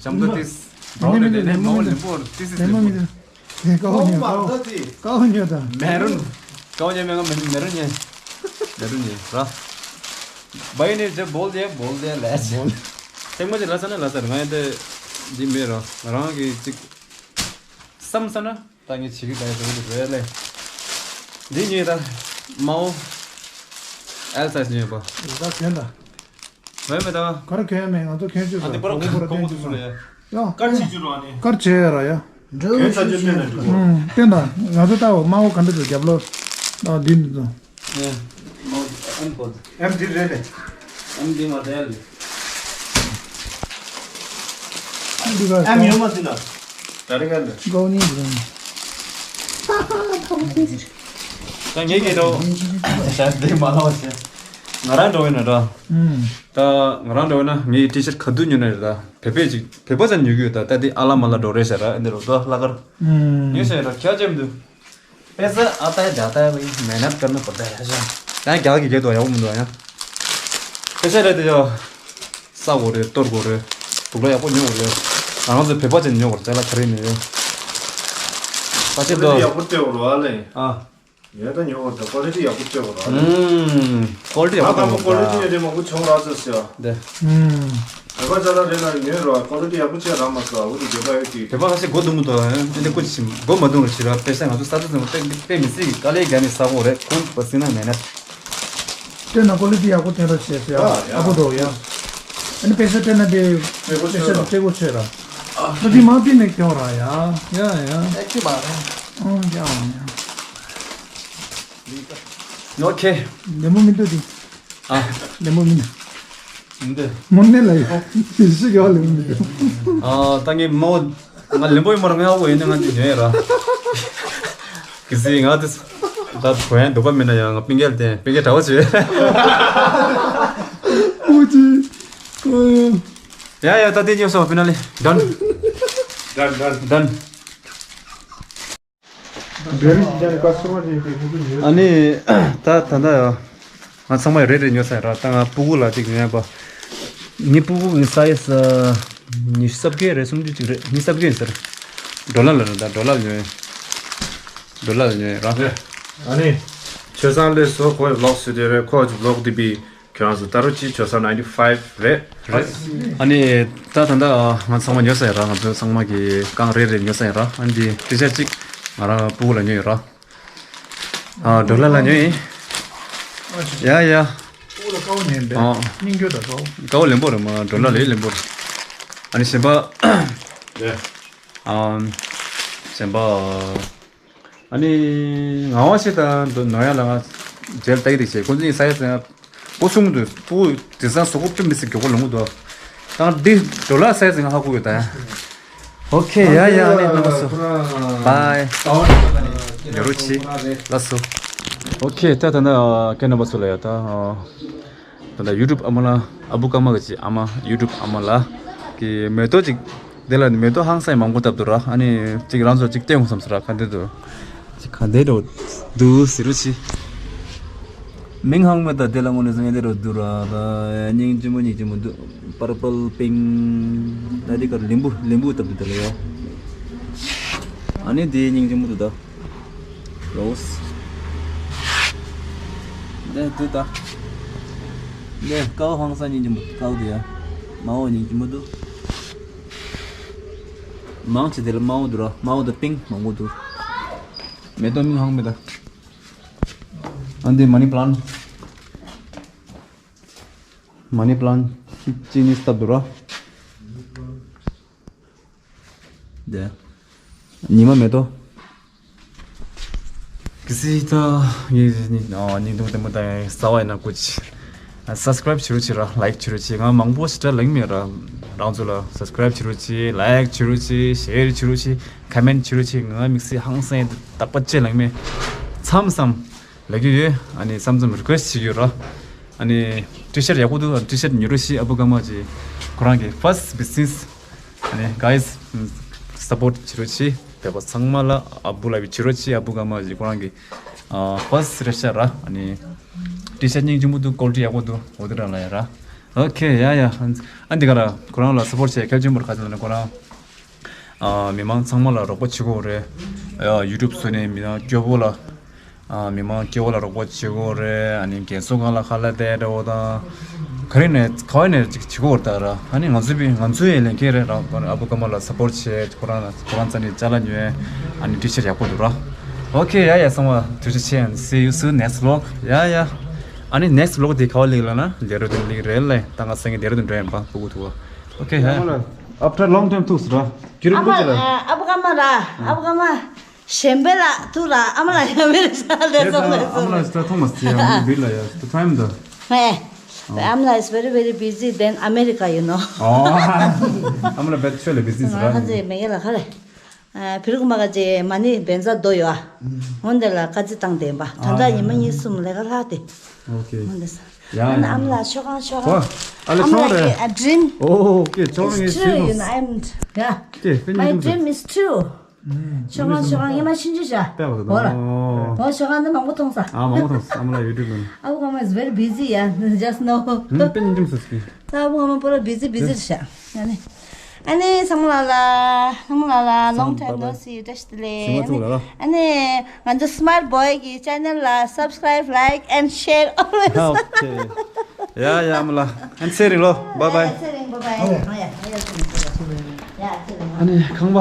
ཤམ་ཏོ་ཏིས། མི་འདུག་མི་འདུག་མི་འདུག་མི་འདུག་མི་འདུག་མི་འདུག་མ་འོ་ལེན་པོ་ཏིས་ཏིས་ལེན་པོ། དེ་ཀའོ་ཉོ་ཀའོ་ཀའོ་ཉོ་དང་། མེ་རུན། ཀའོ་ཉོ་མེ་ང་མེ་མེ་རུན་ཉོ། མེ་རུན་ཉོ་ར། བའི་ནི་ཇེ་བོལ་ཏེ་བོལ་ཏེ་ལས། ཐེངས་མ་ཅིག་ལ་ས་ན་ལ་ས་ང་ཡ་དེ། འདི་མེད་ར་ང་རང་གི་ཅིག་བསམ་ས་ན། ད་ངས་བྱེད་ཀྱི་ད་ཡ་དེ་འདི་རེད་ལེ། འདི་ཉོས་ད། དམར་བོ། L size ཉོས་པ། ད་གྱོན་ད། ངས་མེད་ད། ག་རེ་གྱོན་མེད་ང་ཚོ་གྱོན་ཆོག་ཨ་འདི་པར་གོང་གོང་གོང་གོང་ལ་ཡ། ཡ། དཀར་ཆེ་རྒྱུ་རོ་ཨ་ནི། དཀར་བྱས་ཡ་ར་ཡ། གྱོན་ཆ་རྒྱུ་བསྟན་ན་འགྲིག་གོ། ཨུམ་བསྟན་ད་ང་ཚོ་ལྟ་བ་དམར་བོ་ག་འདྲ་འདུག་རྒྱབ་ལོགས། ཨ་འདི་འདི་ཚོ། ཨེ། དམར་བོ་ཨ་ནི་པོ། ཨ་འདི་རེད་ལེ། ཨ་འདི་མ་རེད་ལེ། ཨ་འདི་ག་ཨ་མི་ཡོང་མ་ཟིན་ན། ད་རེས་ག་ལ། གོ་ནི་རེད། ད་ངས་ཀྱི་རོ། ད་འདི་མ་ལོ་ཞེ། ང་རང་འགྲོ་བས་ན་འགྲོ། ཨུམ། ད་ང་རང་འགྲོ་བས་ན་ངའི་ཊི་ཤར་ཊི་ག་དུས་ཉོ་ན་རེད་ད། བོད་པས་ཅིག་བོད་པ་ཅན་ཉོ་གི་ཡོད་ད། ད་འདི་ཨ་ལ་མ་ལ་འགྲོ་རེད་ཟེར་ར་འདི་རོ་ད་ལྷག་དཀར། ཨུམ། ཉོས་ཟེར་ར་ཁྱ་ཅེམ་དུ། पैसा आता है जाता है भाई, मेहनत करना पड़ता है राजा। ཡང་རྒྱ་གི་རྒྱལ་དུ་ཡག་པོ་མི་འདུག་ཡང་། ཕལ་ཆེར་རེད་དེ་ཡོ། ས་གོ་རེད་གཏོར་གོ་རེད། དུག་ལ་ཡག་པོ་ཉོ་གོ་རེད། ང་རང་ཚོ་བོད་པ་ཅན་ཉོ་གོ་རེད་ལ་ག་རེ་ནས་ཡོད། ཕལ་ཆེར་དོ། ཡག་པོ་སྤྲད་གོ་རོ་ཨ་ལེ། ཨ། ཡོད་ད་ཉོ་གོ་རེད་ཀོ་ལི་ཊི་ཡག་པོ་སྤྲད་གོ་རོ་ཨ་ལེ། ཨུམ། ཀོ་ལི་ཊི་ཡག་པོ་སྤྲད་གོ་རེད། ཀོ་ལི་ཊི་ཡག་པོ་ཆུང་ར་ཚོ་ཟེར། དེ། ཨུམ། བོད་པ་ཅ་ལག་རེད་ན་ཉོས་རོ་ཀོ་ལི་ཊི་ཡག་པོ་ཅེ་ར་མ་ཟ་འུ་དུ་བོད་པ་ཡོད་ཀྱི། བོད་པ་ཁ་ཤས་མགོ་འདུག་མི་འདུག་ཨ། འདི་འདྲ་ཀུ་ཅི་མགོ་མ་འདུག་ར་ཞིག་ར་དཔེ་ས་ང་ཚོ་ས་ཚོ་ཚང་མ་དཔེ་དཔེ་མི་སྲིད་ཀྱི་དཀའ་ལས་རྒྱག་ནས་ས་གོ་རེད་ཁོང་པ་སྲིད་ན་མེད་ན། དེ་ན་ཀོ་ལི་ཊི་ཡག་པོ་དེ་འདྲ་བྱས་ཟེར་ཨ་ཨ་ཡ། པོ་འགྲོ་ཡ། ཨ་ནི་དཔེ་ས་དེ་ན་དེ་དཔེ་ས་དེ་སྤྲད་གོ་ཆོད་ར། ད་དེ་མ་པི་ནས་སྐྱོ་ར་ཡ་ཡ་ཡ། ཨེ་ཅི་མ་རེད། ཨང་ཡ་ཡ། ཨོ་ཁེ། ལེ་མོ་མི་འདུག་དེ། ཨ། ལེ་མོ་མི་འདུག་མི་འདུག་མོ་ནེ་ལ་ཡོད། ཤི་ག་ལེ་མོ་མི་འདུག་ཨ་ད་ངས་མོ། ང་ལེ་མོ་ཡིན་མ་ར་ང་ཨ་ཁུ་ཡིན་ན་ང་འདི་ཉོས་ཡ་ར། གི་སི་ང་དེ། ད་གོ་ཡན་འདུག་པ་མིན་ན་ཡང་ང་པིང་གལ་ཏེ་པིང་གལ་གྲྭ་བ་བྱོས། ཨུ་ཅི། ཡ་ཡ་ད་དེ་ཉོས་སོང་ཕི་ན་ལེ། Done. Done, done. Done. ཨ་ནི་ད་ད་ད་ང་ཚང་མ་རེ་རེ་ཉོས་ཚར་ར། ད་ང་སྤུ་གུ་ལ་ཅིག་ཉོས་པ། ངའི་སྤུ་གུ་གི་སའི་ཛི་ཉི་ཤུ་རྩ་བརྒྱད་རེད་སུམ་ཅུ་ཅིག་རེད་ཉི་ཤུ་རྩ་བརྒྱད་ཡིན་ཟེར། ཌོ་ལར་ལ་རེད་ད་ཌོ་ལར་ལ་ཉོས། ཌོ་ལར་ལ་ཉོས་ར། ཨ་ནི་ཆོས་བཟང་ལས་སོ་ཁོའི་ལོག་སུ་དེ་རེད་ཁོ་ཅིག་ལོག་དེ་བི། ཁྱོད་རང་ཚོ་ད་རུང་ཅིག་ཆོས་ས་ནའིན་ཊི་ཕའིབ་རེད། རེད། ཨ་ནི་ད་ད་ད་ང་ཚང་མ་ཉོས་ས་ཡིན་ར། ང་ཚོ་ཚང་མ་གི་རྐང་རེ་རེ་ཉོས་ས་ཡིན་ར། ཨ་ནི་ཊི་ཤར་ཊི་གཅིག་ང་རང་སྤུ་གུ་ལ་ཉོས་ཡོད་ར། ཨ་ཌོ་ལར་ལ་ཉོས་ཡིན། ཡ་ཡ། སྤུ་གུ་ལ་དཀའ་བོ་ཉོས་པས། ཨ། སྙིང་རྗེ་ད་དཀའ་བོ། དཀའ་བོ་ལེན་པོ་རེད་མ་ཌོ་ལར་ལས་ལེན་པོ་རེད། ཨ་ནི་གཞན་པ། རེད། ཨ། གཞན་པ། ཨ་ནི་ངག་དབང་ཆོས་དང་ནོར་གཡང་ལ་ང་མཇལ་ལྟ་གི་རེད་ཅེས་ཁོང་ཚོ་གཉིས་ས་ཡ་ཚན་ པོ་སུང་དུ་པོ་དེ་ཚང་སོ་ཁོ་པི་མི་སི་གི་གོ་ལོང་དུ། དང་འདི་ཌོ་ལར་སའི་ཛི་ང་ཧ་གོ་ཡོད་ད། ཨོ་ཁེ་ཡ་ཡ་ཨ་ནི་རྣམ་པ་ཚོ། བའི། ཡོ་རོ་ཆི། ལ་སོ། ཨོ་ཁེ་ད་ད་ན་ཁེ་རྣམ་པ་ཚོ་ལ་ཡ་ད། ད་ད་ཡུ་ཊུབ་ཨ་མ་ལ་ཨ་བུ་ཀ་མ་གི་ཅི་ཨ་མ་ཡུ་ཊུབ་ཨ་མ་ལ་གི་མེ་ཏོག་ཅིག་དེ་ལ་མེ་ཏོག་ཧང་སང་མང་པོ་བཏབ་འདུག་ར། ཨ་ནི་ཅིག་རང་ཚོ་ཅིག་སྟོན་དགོས་བསམ་སོང་ར། ག་འདྲ་འདུག་ཅིག་ག་འདྲ་འདུག་ཟེར་རོ་ཆི། མིང་ཧང་མེད་ད་དེ་ལ་དངོས་གནས་སེ་ངས་དེ་རུ་བསྡུར་ར། ད་སྙིང་རྗེ་མོ་སྙིང་རྗེ་མོ་འདུག་པར་པལ་པིང་། ད་དེ་གར་ལིམ་བུ་ལིམ་བུ་བཏབ་འདུག་དེ་ལ་ཡོ། ཨ་ནི་དེ་སྙིང་རྗེ་མོ་འདུག་ད། རོ་སི། དེ་འདུག་ད། དེ་ཀའོ་ཧང་སང་སྙིང་རྗེ་མོ་འདུག་ཀའོ་དེ་ཡ། མ་འོ་སྙིང་རྗེ་མོ་འདུག་མང་ཆེ་དེ་ལ་མ་འོ་འདུག་ར། མ་འོ་དང་པིང་མང་པོ་འདུག་མེ་ཏོག་མིང་ཧང་མེད་ད། ཨ་འདི་མ་ནི་པ་ལན། མ་ནི་པ་ལན་ཅི་ནི་སྟབས་འདུག་ར། དེ། ཉི་མ་མེ་ཏོག་གི་སི་ད་ངའི་ཉིན་ཉིན་དུ་དེ་མོ་ད་ས་བ་ཡིན་ན་ཀུ་ཅི། ཨ་སབ་སི་ཀ་རའིབ་བྱེད་རོགས་བྱེད་ར། ལའིཀ་བྱེད་རོགས་བྱེད། ང་མང་པོ་ཞིག་ལབ་མེད་ར། རང་ཚོ་ལ་སབ་སི་ཀ་རའིབ་བྱེད་རོགས་བྱེད། ལའིཀ་བྱེད་རོགས་བྱེད། ཤེར་བྱེད་རོགས་བྱེད། ཁོ་མེན་ཊི་བྱེད་རོགས་བྱེད། ང་དམིགས་བསལ་ཧང་སང་རྟག་པ་ཅེ་ལབ་མེད། མཚམས་མཚམས་ལབ་ཀྱི་ཡོད། ཨ་ནི་མཚམས་མཚམས་རི་ཀུ་ཨེ་སི་ཊི་བྱེད་ཀྱི་ཡོད་ར། ཨ་ནི་ཊི་ཤར་ཊི་ཡག་པོ་འདུག་ཊི་ཤར་ཊི་ཉོ་རོགས་བྱེད། ཨ་བུ་ཀ་མ་ཅི་ཁོ་རང་གི་ཕར་སི་ཊི་བི་ཛི་ནེ་སི། ཨ་ནི་གྷའི་ཛི་སབ་པོར་ཊི་བྱེད་རོགས་བྱེད། བོད་པ་ཚང་མ་ལ་ཨ་བུ་ལ་བི་བྱེད་རོགས་བྱེད། ཨ་བུ་ཀ་མ་ཅི་ཁོ་རང་གི་ཨ་ཕར་སི་ཊི་རེད་ཤག་ར། ཨ་ནི་ཊི་ཤར་ཊི་སྙིང་རྗེ་མོ་འདུག་ཀོ་ལི་ཊི་ཡག་པོ་འདུག་འོ་དེ་རང་ལ་ཡ་ར། ཨོ་ཁེ་ཡ་ཡ། ཨ་འདི་ག་ར་ཁོ་རང་ལ་སབ་པོར་ཊི་བྱེད་གལ་ཆེན་པོ་རེད། ག་ཚོད་ལབ་ན་ཁོ་རང་ཨ་མི་མང་ཚང་མ་ལ་རོགས་པ་བྱེད་དགོས་རེད། ཡ་ཡུ་ཊུབ་བཟོས་ནས་མི་མང་སྐྱོ་བོ་ལ། ཨ་མི་མང་སྐྱོ་བོ་ལ་རོགས་པ་བྱེད་དགོས་རེད། ཨ་ནི་རྒན་གསོ་ཁང་ལ་ཁ་ལག་སྟེར་འདྲ་བོ་དང་། ག་རེ་ནས་ག་བ་ནས་ཅིག་བྱེད་དགོས་རེད་ད་ར། ཨ་ནི་ང་ཚོའི་བི་ང་ཚོའི་ལས་འགན་རེད་ར། ཨ་བུ་ཀ་མ་ལ་སབ་པོར་ཊི་བྱེད། ཁོ་རང་ཁོ་རང་རྩ་ནས་ཅ་ལག་ཉོས། ཨ་ནི་ཊི་ཤར་ཊི་ཡག་པོ་འདུག་ར། ཨོ་ཁེ་ཡ་ཡ། ཚང་མ་ཐུགས་རྗེ་ཆེ། See you soon next vlog. ཡ་ཡ། ཨ་ནི་ནེག་སི་ཝི་ལོག་དེ་ག་བ་ལིག་ལ་ན་ལྡེ་ར་ལྡུན་ལིག་རེད་ལེ། ད་ང་སང་ཉིན་ལྡེ་ར་ལྡུན་འགྲོ་ཡིན་པ་ཕྲུ་གུ་ཐུག་པ། ཨོ་ཁེ་ཡ་ཡ། After long time ཐུག་སོང་ར། ཨ་མ་ཨ་བུ་ཀ་མ་ར། ཨ་བུ་ཀ་མ། གཞན་པའི་ལ་ཐུག་ར། ཨ་མ་ལ་ཡ་མེད་རེད་ཤག་ལས་ཚང་མ་ཨ་མ་ལ་སི་ཊ་ཐོང་མ་སི་ཡ་མ་བིར་ལ་ཡ་སི་ཊ་ཐོང་མ་ད། ཧེ། ཨ་མ་ལ་is very very busy than America, you know. ཨ་མ་ལ་བེད་ཆོས་ལ་བི་ཟི་ཟེར་ར། ང་ཚོའི་མེ་གེ་ལ་ཁ་ལེ། ཨ་བི་རུ་ཀུ་མ་ག་ཅེ་མ་ནི་བེན་ཛ་དོ་ཡོ་ཨ། འོན་ཏེ་ལ་ཀ་ཙི་བཏང་བསྡད་པ། ད་ལྟ་ཉི་མ་གཉིས་གསུམ་ལས་ཀ་ལྷག་སྟེ། ཨོ་ཁེ། འོན་ཏེ་ས། ཡ་ཨ་ནི་ཡ། ཨ་མ་ལ་ཤོག་གང་ཤོག་གང་། ཨ་ལེ་ཨ་མ་ལ་ཤོག་རེད། གི་ཨ་ཌི་རིམ། ཨོ་ཨོ་ཨོ་ཁེ། ཤོག་རེད། It's true, you know, I'm, yeah. ཁེ་ཕེ་ཉིན་My ཀུན་ཚོ། Dream is true. ཤོག་ཁང་ཤོག་ཁང་ངས་མ་ཤིན་ཅི་ཤ། པད་བ་དང་། བོ་ལ། ཨོ། བོ་ཤོག་ཁང་འདི་མང་པོ་མཐོང་ས། ཨ་མང་པོ་མཐོང་ས། ཨ་མ་ལ་ཡུ་ཊུབ་ནང་། ཨ་བུ་ཀ་མ་is very busy, yeah, just know. ཨུམ་པེ་ཉིན་ཅུམ་སུ་སི། ད་ཨ་བུ་ཀ་མ་པོ་ར་busy busy་ཤ། ཨ་ནི། ཨ་ནི་སམ་ལ་ལ། སམ་ལ་ལ། Long time no see. བཀྲ་ཤིས་བདེ་ལེགས། ཨ་ནི་ང་ཚོ་Smart Boy གི་channel་ལ་subscribe, like and share always. ཨོ་ཁེ། ཡ་ཡ་ཨ་མ་ལ། ཨ་ནི་ཚེ་རིང་ལོ། Bye bye. ཚེ་རིང་bye bye. ཨ་ཡ་ཨ་ཡ་ཚེ་རིང་bye bye. ཡ་ཚེ་རིང་། ཨ་ནི་ཁང་པ།